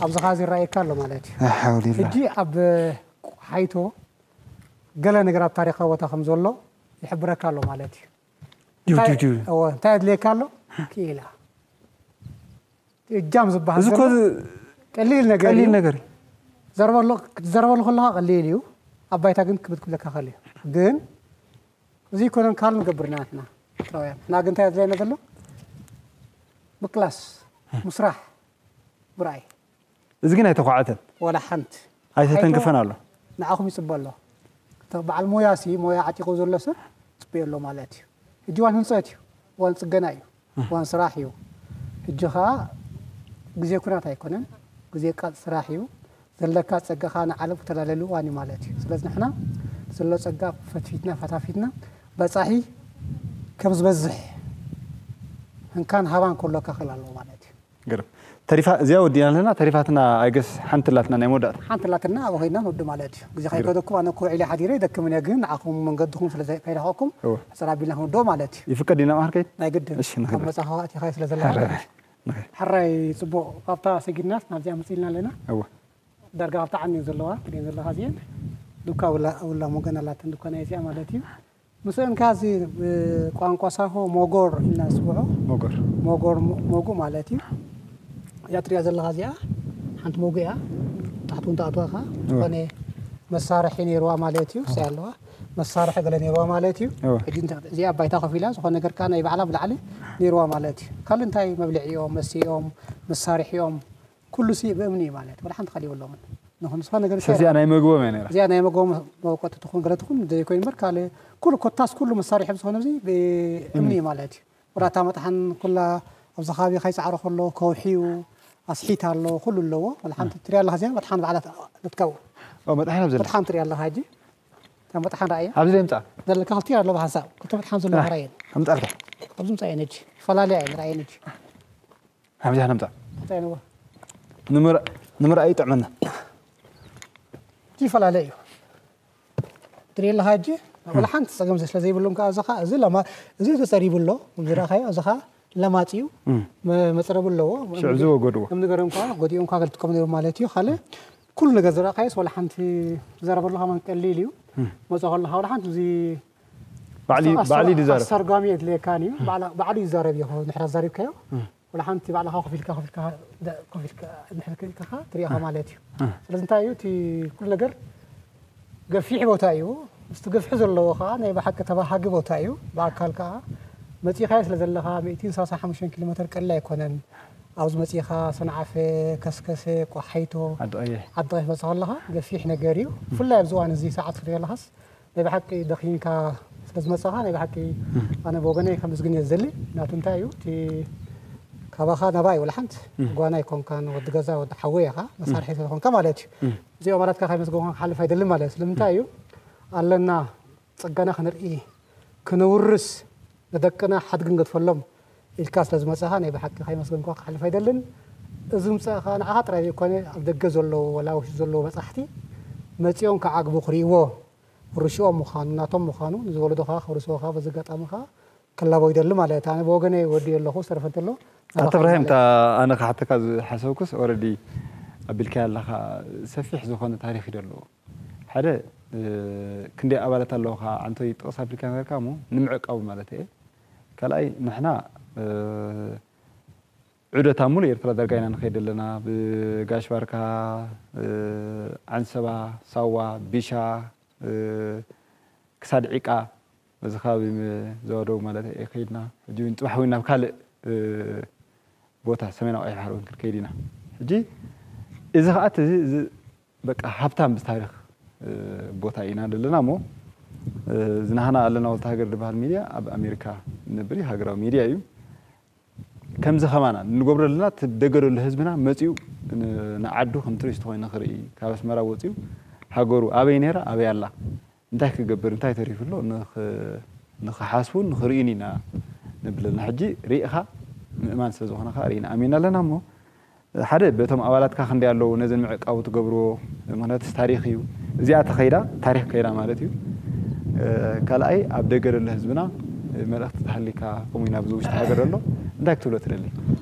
ኣብዚ ኸዚ ይረኣየካ ኣሎ ማለት እዩ። ሓውሊላ። ሕጂ ኣብ ሓይቶ ገለ ነገር ኣብ ታሪኻዊ ቦታ ከም ዘሎ ይሕብረካ ኣሎ ማለት እዩ። ጅው፣ ጅው፣ ጅው። እወ፣ እንታይ ኣድልየካ ኣሎ? ክኢላ እጃም ዝበሃል እዚ እኮ ዘሎ ቀሊል ነገር ቀሊል እዩ። ነገር እዩ። ዘርበሎ ክትዘርበሉ ከለካ ቀሊል እዩ። ኣብ ባይታ ግን ክብድ ክብለካ ከል እዩ። ግን እዚ ይኮነን ካል ንገብርና ንሕና ኤርትራውያን። ንሕና ግን እንታይ ኣድልየና ዘሎ? ምቅላስ፣ ምስራሕ፣ ምርኣይ። እዚ ግን ኣይተኳዕተን። ዋላ ሓንቲ ኣይተተንክፈን ኣሎ። ንዓኹም ይፅበ ኣሎ። እቲ በዓል ሞያ ሲ ሞያ ዓጢቑ ዘሎ ሰብ ፅበዮ ኣሎ ማለት እዩ። ሕጂ ዋን ህንፀት እዩ፣ ዋን ፅገና እዩ፣ ዋን ስራሕ እዩ። ሕጂ ከዓ ግዜ ኩናት ኣይኮነን፣ ግዜ ቃፅ ስራሕ እዩ። ዘለካ ፀጋኻ ንዓለም ክተላለሉ እዋን እዩ ማለት እዩ። ስለዚ ንሕና ዘሎ ፀጋ ፈትፊትና ፈታፊትና በፃሒ ከም ዝበዝሕ ህንካን ሃባን ከሎካ ክእል ኣለዎ ማለት እዩ። ግርም። ተሪፋ እዚኣ ወዲና ኣለና። ተሪፋትና ኣይገስ ሓንቲ ላትና ናይ መወዳእታ። ሓንቲ ላትና ኣብ ኮይና ንወዲ ማለት እዩ። ግዜ ከይከደኩም ኣነ እኮ ውዒለ ሓዲረ ይደክምን እየ፣ ግን ንዓኹም መንገድኹም ስለ ከይረኸኩም እወ። ሕፅር ኣቢልና ክንወድኦ ማለት እዩ። ይፍቀድ ዲና ማህርከይ? ናይ ግድን እሺ፣ ንኸይድ። ኣብ መጻኻ ኣእቲኻ ስለ ዘለኻ ሕራይ፣ ናይ። ሕራይ። ሕራይ ጽቡቕ። ካብታ ሰጊድናስ ናብዚኣ መፂልና ኣለና። እወ። ዳርጋ ካብታ ዓንዮ ዘለዋ ትሪኤን ዘለኻ እዚአን ዱካ ውላ ውላ ሞገን ኣላተን ዱካ ናይ እዚኣ ማለት እዩ። ምስአን ከኣ እዚ ቋንቋ ሳሆ ሞጎር ኢልና ንስውዖ። ሞጎር። ሞጎር ሞ- ሞጉ ማለት እዩ። እዚኣ ትሪኣ ዘለኻ እዚኣ ሓንቲ ሞጉ እያ። ታሕቱ እውን ተኣትዋኻ ዝኾነ መሳርሒ ነይርዋ ማለት እዩ። እሳ ኣለዋ መሳርሒ ገለ ነይርዋ ማለት እዩ። እወ። ሕጂ እንተ- እዚኣ ባይታ ኮፍ ኢላ ዝኾነ ነገር ከኣ ናይ ባዕላ ብላዕሊ ነይርዋ ማለት እዩ። ካልእ እንታይ መብልዒኦም፣ መስተይኦም፣ መሳርሒኦም ኩሉ ሲ ብእምኒ እዩ ማለት እዩ። ወላ ሓንቲ ካልእ የብሎምን። ንኹን ዝኾነ ነገር ሰብ እዚኣ ናይ መግቦም እያ ነይራ። እዚኣ ናይ መግቦም መውቀጢ ትኹን ገለ ትኹን ዘይኮይኑ እምበር ካልእ ኩሉ ኮታስ ኩሉ መሳርሒኦም ዝኾነ እዚ ብእምኒ እዩ ማለት እዩ። ወላ እታ መጥሓን ኩላ ኣብዚ ከባቢ ከይፃዕረ ከሎ ከውሒ እዩ፣ ኣስሒት ኣሎ፣ ኩሉ ኣለዎ። ወላ ሓንቲ ትሪኣ ኣለኻ እዚኣ መጥሓን ባዕላ ትትከው። ኦ፣ መጥሓን ኣብ ዘላ። መጥሓን ትሪኣ ኣለኻ ሕጂ። እታ መጥሓን ረኣያ ኣብዚ ደምፃ። ዘለካ ክልቲኡ ኣሎ ብሓንሳብ ክልተ መጥሓን ዘሎ ረኣየን። ኣምፃልካ። ኣብዚ ምፃየን ሕጂ ይፈላለያ እየን ረኣየን ሕጂ። ኣብዚ ሓነምፃ። እንታይ ነዋ ንምርኣይ ይጥዕመና። ይፈላለ እዩ። ትሪኢ ኣለኻ ሕጂ ወላ ሓንቲ ፀገም ስለ ዘይብሎም ከዓ እዚ ከዓ እዚ ለማ እዚ ተፀሪቡ ኣሎ ከምዚ ረኣኻዮ እዚ ከዓ ለማፂ እዩ። መ- መፅረቢ ኣለዎ። ሽዑ እዚ ወገድዎ። ከም ነገሮም ከዓ ጎዲኦም ከዓ ክጥቀሙ ነይሮም ማለት እዩ። ካልእ ኩሉ ነገር ዝረኣኻዮስ ወላ ሓንቲ ዝዘረበሉ ከማን ቀሊል እዩ። መፅኦ ከለካ ወላ ሓንቲ እዚ ባዕሊ ባዕሊ ድዛረብ። ኣስተርጓሚ የድልየካን እዩ። ባዕላ- ባዕሉ ይዛረብ እዩ ንሕራ ዛሪብካዮ። ወላ ሓንቲ ባዕልኻ ኮፍ ኢልካ ኮፍ ኢልካ ደ- ኮፍ ኢልካ እንድሕር ክኢልካ ትሪኦ ማለት እዩ። ስለዚ እንታይ እዩ እቲ ኩሉ ነገር ገፊሕ ቦታ እዩ። ምስቲ ገፍሒ ዘለዎ ከዓ ናይ ብሓቂ ተባሃጊ ቦታ እዩ። ብኣካል ከዓ መፂኻዮ ስለ ዘለኻ ሚእትን ሰላሳን ሓሙሽተን ኪሎ ሜትር ቀሊል ኣይኮነን። ኣብዚ መፂኻ ሰንዓፈ፣ ከስከሰ፣ ቆሓይቶ፣ ዓዲ ቀይሕ። ዓዲ ቀይሕ መፅኻ ኣለኻ ገፊሕ ነገር እዩ። ብፍላይ ኣብዚ እዋን እዚ ሰዓት ክትሪኦ ኣለኻስ ናይ ብሓቂ ደኺምካ ስለ ዝመፃኻ ናይ ብሓቂ ኣነ ብወገነይ ከመስግን እየ ዝደሊ። ምክንያቱ እንታይ እዩ እቲ ካባኻ ናባይ ወላ ሓንቲ ጓና ኣይኮንካን ወዲ ገዛ ወዲ ሓወይ ኢኻ መሳርሒ ስለዝኾንካ ማለት እዩ። እዚኦም ኣባላትካ ከይመስገንካ ክሓልፍ ኣይደልን ማለት እዩ። ስለምንታይ እዩ ኣለና ፀጋና ክንርኢ ክነውርስ ንደቅና ሓድጊ ክንገድፈሎም ኢልካ ስለ ዝመፃኻ ናይ ብሓቂ ከይመስገንኳ ክሓልፍ ኣይደልን። እዚ ምፃእኻ ንዓኻ ጥራይ ዘይኮነ ኣብ ደገ ዘለዉ ወላ ውሽጢ ዘለዉ በፃሕቲ መፂኦም ክዓግቡ ክርእይዎ ውርሽኦም ምዃኑ ናቶም ምዃኑ ንዝወለዶ ከዓ ከውርስዎ ከዓ በዚ ኣጋጣሚ ከዓ ክላቦ ይደሊ ማለት ኣነ ብወገነይ ወዲ ኣለኹ ዝተረፈ እንተሎ ኣቶ እብራሂም እታ ኣነ ክሓተካ ዝሓሰብኩስ ኦረዲ ኣቢልካዮ ኣለኻ ሰፊሕ ዝኾነ ታሪኽ እዩ ዘለዎ ሓደ ክንደይ ኣባላት ኣለውኻ ዓንቶይ ጥቕስ ኣቢልካ ነገርካ እሞ ንምዕቃቡ ማለት እየ ካልኣይ ንሕና ዑደት ኣብ ሙሉእ ኤርትራ ዳርጋ ኢና ንኸይድ ኣለና። ብጋሽ ባርካ፣ ዓንሰባ፣ ሳዋ፣ ቢሻ፣ ክሳድ ዒቃ፣ እዚ ከባቢ ዞባ ደቡብ ማለት እየ ከይድና። ሕጂ እውን ጽባሕ እውን ናብ ካልእ ቦታ ሰሜናዊ ቀይሕ ባሕሪ እውን ክንከይድ ኢና። ሕጂ እዚ ከዓ እቲ በቃ ሃብታም ብታሪኽ ቦታ ኢና ዘለና እሞ፣ እዚ ናህና ኣለና ወልተ ሃገር ዝበሃል ሚድያ ኣብ ኣሜሪካ ንብሪ ሃገራዊ ሚድያ እዩ። ከምዚ ከማና ንገብሮ ዘለና፣ እቲ ደገ ዘሎ ህዝብና መፂኡ ንዓዱ ከም ቱሪስት ኮይኑ ንክርኢ፣ ካብ ኣስመራ ወፂኡ ሃገሩ ኣበይ ነይራ ኣበይ ኣላ፣ እንታይ ክገብር እንታይ ተሪፉ ኣሎ ንክሓስቡን ንክርእዩን ኢና ንብለና። ሕጂ ርኢኻ ምእማን ስለዝኾነ ከዓ ርኢና ኣሚና ኣለና እሞ፣ ሓደ በቶም ኣባላትካ ክንደይ ኣለዉ ነዚ ንምዕቃቡ ትገብርዎ? ምክንያቱ ታሪክ እዩ። እዚኣ ተኸይዳ ታሪክ ከይዳ ማለት እዩ። ካልኣይ ኣብ ደገ ዘሎ ህዝብና መልእክቲ ተሃሊካ፣ ከምኡ ናብ ውሽጢ ሃገር ዘሎ እንታይ ክትብሎ ትደሊ?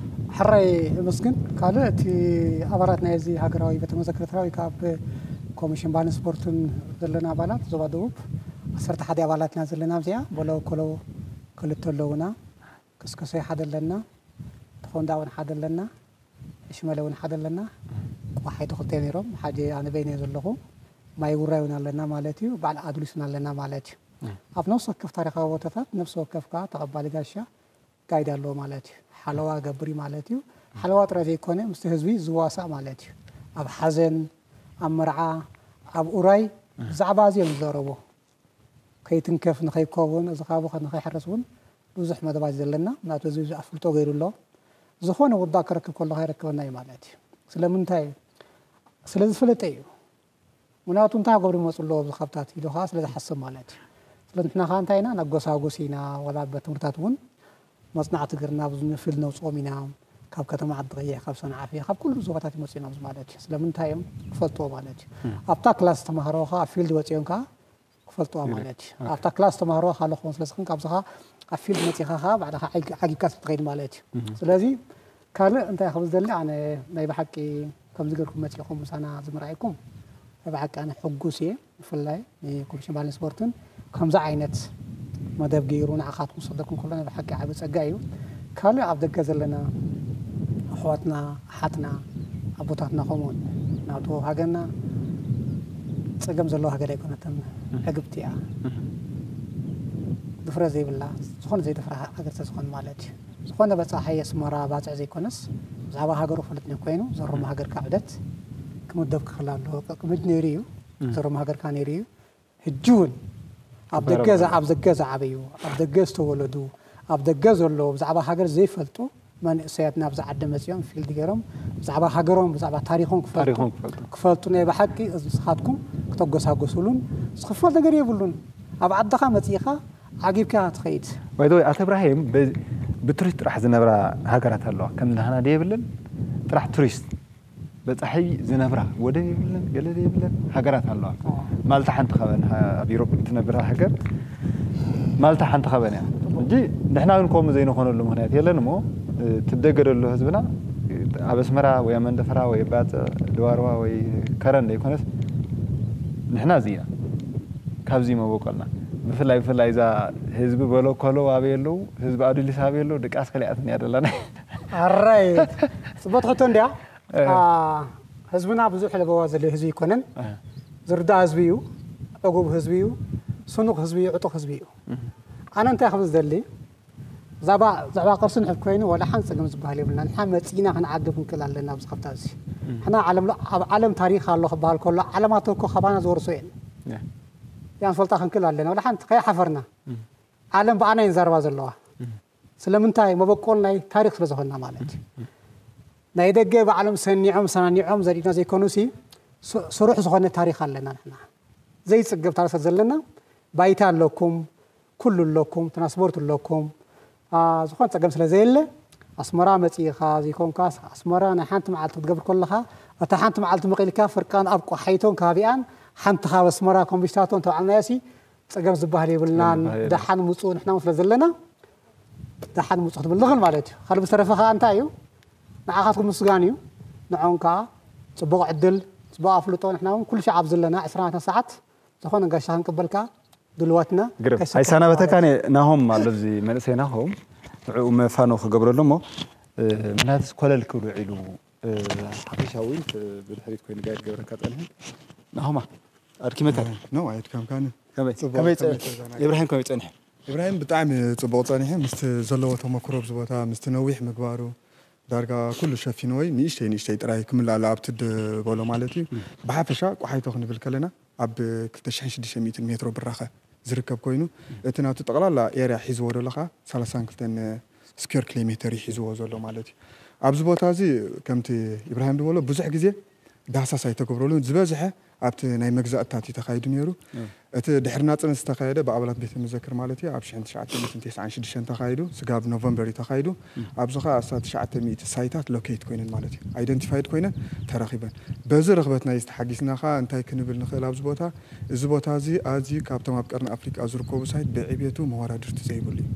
ሕራይ ምስግን ካልእ እቲ ኣባላት ናይ እዚ ሃገራዊ ቤተ መዘክር ኤርትራ ወይ ካብ ኮሚሽን ባህልን ስፖርትን ዘለና ኣባላት ዞባ ደቡብ ዓሰርተ ሓደ ኣባላት ኢና ዘለና። ኣብዚኣ ቦሎ ኮሎ ክልተ ኣለውና፣ ከስከሶይ ሓደ ኣለና፣ ተኾንዳ እውን ሓደ ኣለና፣ ሽመለ እውን ሓደ ኣለና፣ ቆሓይቶ ክልተ ነይሮም፣ ሓደ ኣነ በይነ ዘለኹ፣ ማይ ውራይ እውን ኣለና ማለት እዩ። በዓል ኣዱሊስ እውን ኣለና ማለት እዩ። ኣብ ነፍሲ ወከፍ ታሪካዊ ቦታታት ነፍሲ ወከፍ ከዓ ተቐባሊ ጋሻ ጋይድ ኣለዎ ማለት እዩ። ሓለዋ ገብሪ ማለት እዩ። ሓለዋ ጥራይ ዘይኮነ ምስቲ ህዝቢ ዝዋሳእ ማለት እዩ። ኣብ ሓዘን፣ ኣብ መርዓ፣ ኣብ ኡራይ ብዛዕባ እዚ እዮም ዝዛረቡ። ከይትንከፍ ንኸይከውን እዚ ካብ ንኸይሕረስ እውን ብዙሕ መደባት ዘለና ናቱ ህዝቢ ኣፍልጦ ገይሩ ኣሎ። ዝኾነ ውዳእ ክረክብ ከሎ ከይረክበና እዩ ማለት እዩ። ስለምንታይ እዩ? ስለ ዝፈለጠ እዩ። ምክንያቱ እንታይ ክገብሩ ይመፁ ኣለዎ ኣብዚ ካብታት ኢሉ ከዓ ስለ ዝሓስብ ማለት እዩ። ስለ ንሕና ከዓ እንታይ ኢና ነጎሳጉስ ኢና፣ ወላ ቤት ትምህርታት እውን መፅናዕቲ ገርና ብዙ ንፊልድ ነውፅኦም ኢና። ካብ ከተማ ዓዲ ቀይሕ፣ ካብ ሰንዓፈ፣ ካብ ኩሉ ዞባታት ይመፁ ኢና ኣብዚ ማለት እዩ። ስለምንታይ እዮም ክፈልጥዎ ማለት እዩ። ኣብታ ክላስ ተማሃሮ ከዓ ኣብ ፊልድ ወፂኦም ከዓ ክፈልጥዋ ማለት እዩ። ኣብታ ክላስ ተማሃሮ ካልእ ክኾን ስለዝኽን ካብዚ ከዓ ኣብ ፊልድ መፂኻ ከዓ ባዕልኻ ዓጊ- ዓጊብካ ስለ ትኸይድ ማለት እዩ። ስለዚ ካልእ እንታይ ክብል ዝደሊ ኣነ ናይ ብሓቂ ከምዚ ገርኩም መፂኹም ምሳና ዝምርኣይኩም ናይ ብሓቂ ኣነ ሕጉስ እየ። ብፍላይ ንኮሚሽን ባህልን ስፖርትን ከምዚ ዓይነት መደብ ገይሩ ንዓኻትኩም ክሰደኩም ከሎ ናይ ብሓቂ ዓቢ ጸጋ እዩ። ካልእ ኣብ ደገ ዘለና ኣሕዋትና ኣሓትና ኣቦታትና ከምኡውን ናቱ ሃገርና ጸገም ዘለዎ ሃገር ኣይኮነትን። ዕግብቲ እያ። ድፍረት ዘይብላ ዝኾነ ዘይደፍራ ሃገር ተዝኾን ማለት እዩ። ዝኾነ በጻሓይ ኣስመራ ባጽዕ ዘይኮነስ ብዛዕባ ሃገሩ ክፈልጥ ኮይኑ ዘሮም ሃገር ካብደት ክምደብ ክኽእል ኣለዎ። ቅድሚት ነይሩ እዩ። ዘሮም ሃገርካ ነይሩ እዩ። ሕጂ እውን ኣብ ደገ ኣብ ደገ ዝዓበዩ ኣብ ደገ ዝተወለዱ ኣብ ደገ ዘለዉ ብዛዕባ ሃገር ዘይፈልጡ መንእሰያት ናብዚ ዓዲ መፅኦም ፊልድ ገይሮም ብዛዕባ ሃገሮም ብዛዕባ ታሪኾም ክፈልጡ ታሪኾም ክፈልጡ። ክፈልጡ ናይ ብሓቂ ንስኻትኩም ክተጎሳጎስሉን ዝኽፈል ነገር የብሉን። ኣብ ዓድኻ መፂእኻ ዓጊብካ ትኸይድ። ባይዘወይ ኣቶ እብራሂም ብ- ብቱሪስት ጥራሕ ዝነብራ ሃገራት ኣለዋ። ከም ናህና ዶ የብለን ጥራሕ ቱሪስት በጻሒ ዝነብራ ወደብ የብለን ገለ የብለን ሃገራት ኣለዋ። ማልታ ሓንቲ ካበን ኣብ ዩሮፕ እትነብር ሃገር ማልታ ሓንቲ ካበን እያ። እንጂ ንሕና እውን ከምኡ ዘይንኾነሉ ምክንያት የለን እሞ እቲ ብደገ ዘሎ ህዝብና ኣብ ኣስመራ ወይ ኣብ መንደፈራ ወይ ባጽዕ ድዋርዋ ወይ ከረን ዘይኮነስ ንሕና እዚ ኢና ካብዚ መበቆልና ብፍላይ ብፍላይ እዛ ህዝቢ በሎ ኮሎ ኣበይ ኣለዉ ህዝቢ ኣዱሊስ ኣበይ ኣለዉ ድቃስ ከሊኣትና እያ ደላና። ኣራይ ጽቡቅ ሕቶ እንድያ። ህዝብና ብዙሕ ለበዋ ዘለ ህዝቢ ይኮነን። ዝርዳእ ህዝቢ እዩ። ዕጉብ ህዝቢ እዩ። ስኑቕ ህዝቢ እዩ። ዕጡቕ ህዝቢ እዩ። ኣነ እንታይ ክብል ዝደሊ ዛባ ዛባ ቅርሲ ንሕብ ኮይኑ ወላ ሓንቲ ጸገም ዝበሃል የብልና። ንሓ መጺና ክንዓግብ ክንክእል ኣለና ኣብዚ ከፍታ እዚ። ሕና ዓለም ኣብ ዓለም ታሪኽ ኣሎ ክበሃል ከሎ ዓለማት እኮ ካባና ዝወርሶ እየን። ያን ፈልጣ ክንክእል ኣለና ወላ ሓንቲ ከይሓፈርና። ዓለም ብኣና እየን ዘረባ ዘለዋ። ስለምንታይ መበቆል ናይ ታሪኽ ስለ ዝኾንና ማለት እዩ። ናይ ደገ ባዕሎም ሰኒዖም ሰናኒዖም ዘሪእና ዘይኮኑ ሲ ስሩሕ ዝኾነ ታሪኽ ኣለና ንሕና ዘይፅገብ ታሪኽ ስለ ዘለና ባይታ ኣለኩም ኩሉ ኣለኩም ትራንስፖርት ኣለኩም ዝኾነ ፀገም ስለ ዘየለ ኣስመራ መፂእኻ ዘይኮንካ ኣስመራ ናይ ሓንቲ መዓልቲ ክትገብር ከለኻ እታ ሓንቲ መዓልቲ መቒልካ ፍርቃን ኣብ ቆሓይቶን ከባቢኣን ሓንቲ ካብ ኣስመራ ኮምቢስታቶን ተባዕልናዮ ሲ ጸገም ዝበሃል የብልናን። ደሓን ምጹ ንሕና ስለ ዘለና ደሓን ምጹ ክትብል ንኽእል ማለት እዩ። ካልእ ብዝተረፈ ከዓ እንታይ እዩ ንዓኻትኩም ምስጋን እዩ። ንዖም ከዓ ጽቡቕ ዕድል ጽቡቕ ኣፍልጦ ንሕና እውን ኩሉ ሻዕ ኣብ ዘለና ዕስራ ሰዓት ዝኾነ ጋሻ ክንቅበልካ ድልዋትና ግርም ኣይሰናበተካ ናሆም ኣሎ እዚ መንእሰይ ናሆም ንዕኡ መፋኖ ክገብረሉ እሞ ምናትስ ኮለል ክብሉ ውዒሉ ሓፈሻዊ ብድሕሪት ኮይኑ ጋይድ ገብረካ ጸኒሑ ናሆማ ኣድኪመካ ነው ኣየድከምካኒ። ከመይ ጽቡቕ፣ ከመይ ከመይ ጸ- ተዛናጊ? ኢብራሂም ከመይ ጸኒሑ? ኢብራሂም ብጣዕሚ ጽቡቕ ጸኒሐ ምስቲ ዘለዎ ተመክሮ ኣብዚ ቦታ ምስቲ ነዊሕ ምግባሩ ዳርጋ ኩሉ ሸፊንወይ ንእሽተይ ንእሽተይ ጥራይ ክምልኣሉ ኣብቲ ድበሎ ማለት እዩ። ብሓፈሻ ቆሓይቶ ክንብል ከለና ኣብ ክልተ ሽሕን ሽዱሽተ ሚእትን ሜትሮ ብራኸ ዝርከብ ኮይኑ እቲ ናቱ ጠቕላላ ኤርያ ሒዝዎ ደሎ ኸዓ ሰላሳን ክልተን ስኩዌር ኪሎ ሜተር እዩ ሒዝዎ ዘሎ ማለት እዩ። ኣብዚ ቦታ እዚ ከምቲ ኢብራሂም ዝበሎ ብዙሕ ግዜ ዳህሳስ ኣይተገብረሉን። ዝበዝሐ ኣብቲ ናይ መግዛእትታት እዩ ተኻይዱ ነይሩ። እቲ ድሕሪ ናፅነት ዝተኻየደ ብኣባላት ቤተ መዘክር ማለት እዩ ኣብ ሽሕን ትሽዓተ ሚእትን ተስዓን ሽዱሽተን ተኻይዱ ስጋብ ኖቨምበር እዩ ተኻይዱ። ኣብዚ ኸዓ ኣስታት ትሽዓተ ሚእቲ ሳይታት ሎኬት ኮይነን ማለት እዩ ኣይደንቲፋይድ ኮይነን ተረኺበን። በዚ ርኽበት ናይ ዝተሓጊዝና ኸዓ እንታይ ክንብል ንኽእል ኣብዚ ቦታ እዚ ቦታ እዚ ኣዝዩ ካብቶም ኣብ ቀርኒ ኣፍሪቃ ዝርከቡ ሳይት ብዕብየቱ መወዳድርቲ ዘይብሉ እዩ።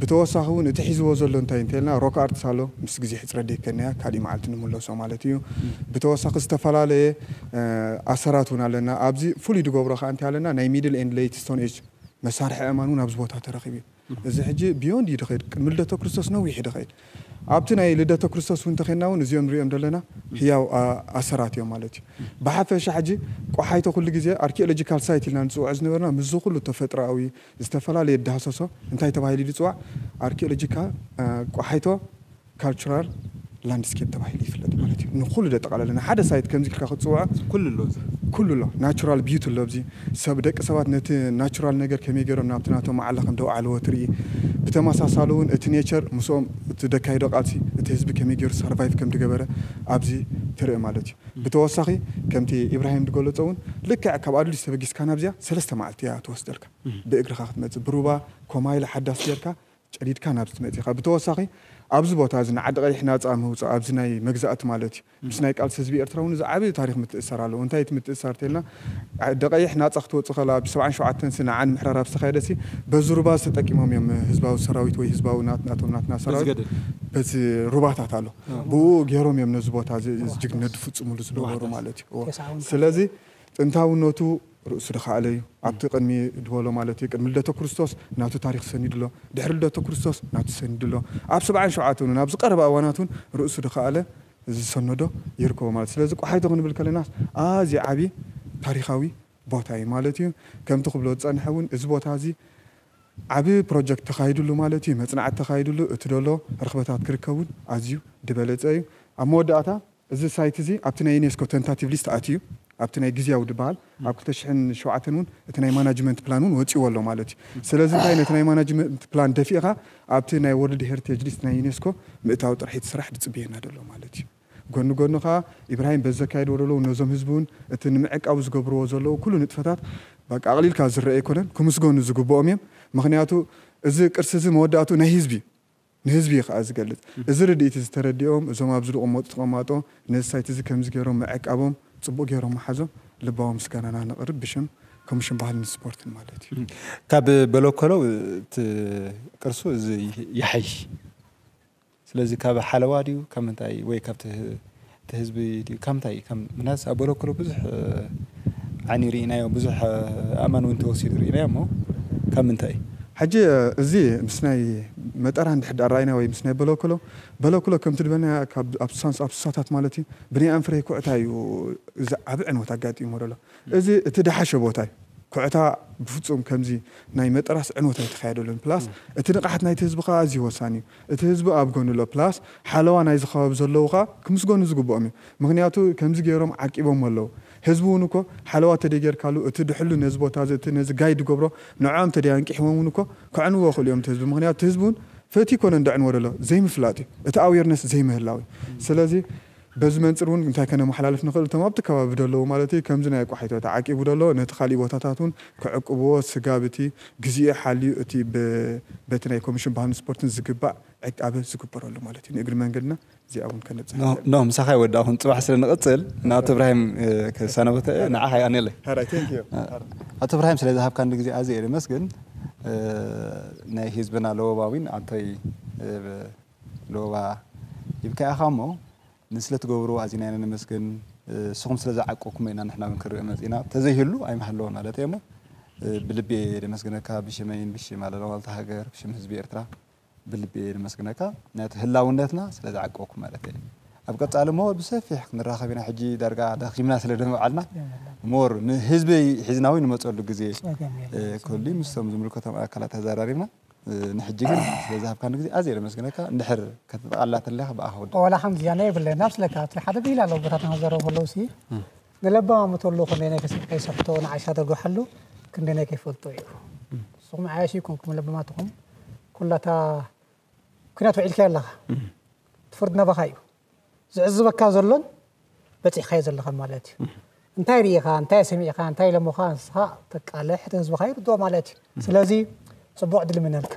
ብተወሳኺ እውን እቲ ሒዝዎ ዘሎ እንታይ እንተልና ሮክ ኣርትስ ኣሎ ምስ ግዜ ሕፅረት ደይከናያ ካሊእ መዓልቲ ንምለሶ ማለት እዩ። ብተወሳኺ ዝተፈላለየ ኣሰራት እውን ኣለና ኣብዚ ፍሉይ ዝገብሮ ከዓ እንታይ ኣለና ናይ ሚድል ኤንድ ሌይት ስቶን ኤጅ መሳርሒ ኣእማን እውን ኣብዚ ቦታ ተረኺቡ እዩ። እዚ ሕጂ ብዮንድ እዩ ድኸይድ ቅድሚ ልደተ ክርስቶስ ነዊሕ እዩ ድኸይድ። ኣብቲ ናይ ልደተ ክርስቶስ እውን ተኸድና እውን እዚኦም ንሪኦም ዘለና ህያው ኣሰራት እዮም ማለት እዩ። ብሓፈሻ ሕጂ ቆሓይቶ ኩሉ ግዜ ኣርኪኦሎጂካል ሳይት ኢልና ንፅውዖ ዝነበርና ምስዚ ኩሉ ተፈጥሮኣዊ ዝተፈላለየ ዳህሰሶ እንታይ ተባሂሉ እዩ ዝፅዋዕ? ኣርኪኦሎጂካል ቆሓይቶ ካልቸራል ላንድስኬፕ ተባሂሉ ይፍለጥ ማለት እዩ። ንኩሉ ደጠቃለለ ንሓደ ሳይት ከምዚ ኢልካ ክትፅውዖ ኩሉ ኣሎ እዚ። ኩሉ ኣሎ ናቹራል ቢዩቲ ኣሎ ኣብዚ ሰብ ደቂ ሰባት ነቲ ናቹራል ነገር ከመይ ገይሮም ናብቲ ናቶም መዓላ ከም ደውዓልዎ ትርኢ። ብተመሳሳሊ እውን እቲ ኔቸር ምስኦም እቲ ደካይዶ ቃልሲ እቲ ህዝቢ ከመይ ገይሩ ሰርቫይቭ ከም ዝገበረ ኣብዚ ትርኢ ማለት እዩ። ብተወሳኺ ከምቲ ኢብራሂም ዝገለፆ እውን ልክዕ ካብ ኣዱሊስ ተበጊስካ ናብዚኣ ሰለስተ መዓልቲ እያ ትወስደልካ። ብእግርኻ ክትመፅእ ብሩባ ኮማይለ ሓዳስ ጌርካ ጨዲድካ ናብዚ ትመፅእ ኢኻ። ብተወሳኺ ኣብዚ ቦታ እዚ ንዓዲ ቀይሕ ናፃ ምውፃእ ኣብዚ ናይ መግዛእቲ ማለት እዩ ምስ ናይ ቃልሲ ህዝቢ ኤርትራ እውን እዚ ዓብዪ ታሪክ ምትእሳር ኣለዎ። እንታይ እቲ ምትእሳር ተልና ዓዲ ቀይሕ ናፃ ክትወፅእ ከላ ኣብ ሰብዓን ሸውዓተን ሲ ንዓ ንምሕራር ኣብ ዝተኻየደ ሲ በዚ ሩባ ተጠቂሞም እዮም ህዝባዊ ሰራዊት ወይ ህዝባዊ ናት- ናቶም ናትና ሰራዊት ገደል። በዚ ሩባታት ኣሎ ብኡ ገይሮም እዮም ነዚ ቦታ እዚ እዚ ጅግነት ዝፍፅሙሉ ዝነበሩ ማለት እዩ። እዎ። ስለዚ ጥንታውነቱ ርእሱ ድኸኣለ እዩ። ኣብቲ ቅድሚ ድበሎ ማለት እዩ ቅድሚ ልደተ ክርስቶስ ናቱ ታሪክ ሰኒዱ ኣሎ። ድሕሪ ልደተ ክርስቶስ ናቱ ሰኒዱ ኣሎ። ኣብ ሰብዓን ሸውዓተን እውን ኣብዚ ቀረባ እዋናት እውን ርእሱ ድኸኣለ ዝሰነዶ ይርከቦ ማለት ስለዚ ቆሓይቶ ክንብል ከለና ኣዝዩ ዓብዪ ታሪካዊ ቦታ እዩ ማለት እዩ። ከምቲ ክብሎ ዝፀንሐ እውን እዚ ቦታ እዚ ዓብዪ ፕሮጀክት ተኻይድሉ ማለት እዩ። መፅናዕቲ ተኻይድሉ እቲ ደሎ ርኽበታት ክርከቡን ኣዝዩ ድበለፀ እዩ። ኣብ መወዳእታ እዚ ሳይት እዚ ኣብቲ ናይ ዩኔስኮ ተንታቲቭ ሊስት ኣትዩ ኣብቲ ናይ ግዝያዊ ዝበሃል ኣብ ክልተ ሽሕን ሸውዓተን እውን እቲ ናይ ማናጅመንት ፕላን እውን ወፂዎ ኣሎ ማለት እዩ። ስለዚ እንታይ ነቲ ናይ ማናጅመንት ፕላን ደፊእኻ ኣብቲ ናይ ወርልድ ሄሪቴጅ ሊስት ናይ ዩኔስኮ ምእታዊ ጥርሒት ስራሕ ድፅበየና ደሎ ማለት እዩ። ጎኒ ጎኒ ከዓ ኢብራሂም በዚ ዘካየድዎ ዘለዉ ነዞም ህዝቢ እውን እቲ ንምዕቃቡ ዝገብርዎ ዘለዉ ኩሉ ንጥፈታት በቃ ኣቕሊልካ ዝረአ ኣይኮነን። ክምስገኑ ዝግብኦም እዮም። ምክንያቱ እዚ ቅርሲ እዚ መወዳእቱ ናይ ህዝቢ እዩ። ንህዝቢ እዩ ከዓ ዝገልፅ። እዚ ርድኢት እዚ ተረዲኦም እዞም ኣብዚ ዝቕመጡ ተቐማጦ ነዚ ሳይት እዚ ከምዚ ገይሮም ምዕቃቦም ፅቡቕ ገይሮም ምሓዞም ልባዊ ምስጋናና ነቕርብ ብሽም ኮሚሽን ባህልን ስፖርትን ማለት እዩ። ካብ በለኮሎ እቲ ቅርሱ እዚ ይሓይሽ። ስለዚ ካብ ሓለዋ ድዩ ካብ ምንታይ ወይ ካብቲ ህ- እቲ ህዝቢ ድዩ ካብ ምንታይ እዩ? ካብ ምናስ ኣብ በለኮሎ ብዙሕ ዓይኒ ርኢናዮ ብዙሕ ኣእማን እውን ተወሲዱ ርኢናዮ እሞ ካብ ምንታይ እዩ? ሕጂ እዚ ምስ ናይ መጠራ እንድሕር ዳኣ ርኣይና ወይ ምስ ናይ በለኮሎ በለኮሎ ከምቲ ዝበልና ካብ ኣብ ሱሳን ኣብ ሱሳታት ማለት እዩ ብናይ ኣንፍሬ ኩዕታ እዩ እዚ ዓቢ ዕንወት ኣጋጢሞ ዘሎ። እዚ እቲ ደሓሸ ቦታ እዩ። ኩዕታ ብፍጹም ከምዚ ናይ መጠራስ ዕንወት ኣይተኻየደሉን። ፕላስ እቲ ንቕሓት ናይቲ ህዝቢ ከዓ ኣዝዩ ወሳኒ እዩ። እቲ ህዝቢ ኣብ ጎኑ ኣሎ። ፕላስ ሓለዋ ናይዚ ከባቢ ዘለዉ ከዓ ክምስገኑ ዝግብኦም እዩ። ምክንያቱ ከምዚ ገይሮም ዓቂቦም ኣለዉ። ህዝቢ እውን እኮ ሓለዋ ተደይጌርካሉ እቲ ድሕሉ ነዚ ቦታ እዚ እቲ ነዚ ጋይድ ዝገብሮ ንዕኦም ተደይ ኣንቂሕዎም እውን እኮ ከዕንዎ ይኽእሉ እዮም እቲ ህዝቢ። ምክንያቱ እቲ ህዝቢ እውን ፈትዩ ኮነ እንደዕንዎ ደሎ ዘይምፍላጥ እዩ። እቲ ኣዌርነስ ዘይምህላው እዩ። ስለዚ በዚ መንፅር እውን እንታይ ከነመሓላልፍ ንኽእል እቶም ኣብቲ ከባቢ ደለዉ ማለት እዩ ከምዚ ናይ ቋሒቶ ተዓቂቡ ደሎ ነቲ ካሊእ ቦታታት እውን ክዕቅብዎ ስጋብ እቲ ግዜኡ ሓልዩ እቲ ብ- በቲ ናይ ኮሚሽን ባህልን ስፖርትን ዝግባእ ዕቃበ ዝግበረሉ ማለት እዩ ንእግሪ መንገድና እዚኣ እውን ከነብፅሕ ኖ ምሳኻ ይወዳእኹን ፅባሕ ስለ ንቕፅል ንኣቶ እብራሂም ክሳነበተ ንዓኻ ይቐንየለይ ሓራይ thank you ኣቶ እብራሂም ስለ ዝሃብካኒ ግዜ ኣዝየ እየ ዘመስግን ናይ ህዝብና ለወባዊን ኣንቶይ ለወባ ይብካ ኢኻ እሞ ንስለ ትገብርዎ ኣዚና ኢና ነመስግን። ንስኹም ስለ ዝዓቀብኩሞ ኢና ንሕና እውን ክንርኢ መጺና። ተዘይህሉ ኣይምሃለወን ማለት እየ እሞ ብልቢ እየ ደመስግነካ ብሽመይን ብሽም ኣለና ዋልታ ሃገር ብሽም ህዝቢ ኤርትራ። ብልቢ እየ ንመስግነካ፣ ነቲ ህላውነትና ስለ ዝዓቀብኩ ማለት እየ። ኣብ ቀጻሊ ሞር ብሰፊሕ ክንራኸብ ኢና። ሕጂ ዳርጋ ደኺምና ስለ ደመዓልና ሞር ንህዝቢ ሒዝና እውን ንመፀሉ ግዜ ክህሉ ምስቶም ዝምልከቶም ኣካላት ተዘራሪብና። ንሕጂ ግን ስለዝሃብካኒ ግዜ ኣዝየ ነመስግነካ። እንድሕር ከተጠቓልላ ተለኻ ብኣኻ ወዲ። ዋላ ሓምዝያ ናይ የብለና ስለካ እቲ ሓደ ብሂል ኣለዉ ቦታትና ክዘረቡ ከለዉ ሲ ንለባማም ተሉ ክንደይ ናይ ከይሰሕቶ ንዓሻ ደርጎሓሉ ክንደይ ናይ ከይፈልጦ እዩ። ንስኹም ዓያሽ ይኮንኩም ለባማትኹም ኩላታ ኩናት ውዒልካ ኣለኻ ትፍርድ ናባኻ እዩ። ዝዕዝበካ ዘሎን በፂሕካዮ ዘለኻ ማለት እዩ። እንታይ ርኢኻ እንታይ ሰሚዕካ እንታይ ለሞኻ ንስኻ ተቃልሕ እቲ ህዝብኻ ይርድኦ ማለት እዩ። ስለዚ ፅቡቅ ዕድል ይምነልካ።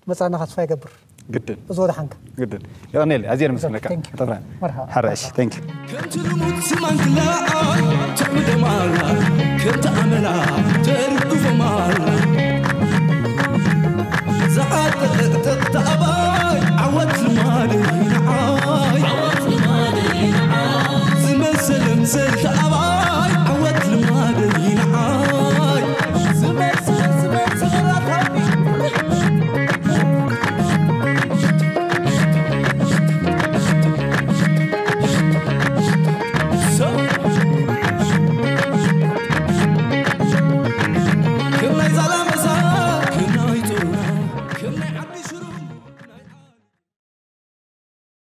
መፃና ተስፋ ይገብር። ግድን እዚ ወደሓንካ። ግድን የቐኔል ኣዝየ ነመስግነካ። Thank you። ተብራን መርሃባ። ሓራሽ thank you። ከምቲ ልሙድ ስማንክላ ተምደማላ ከምቲ ኣመላ ተርጉፍ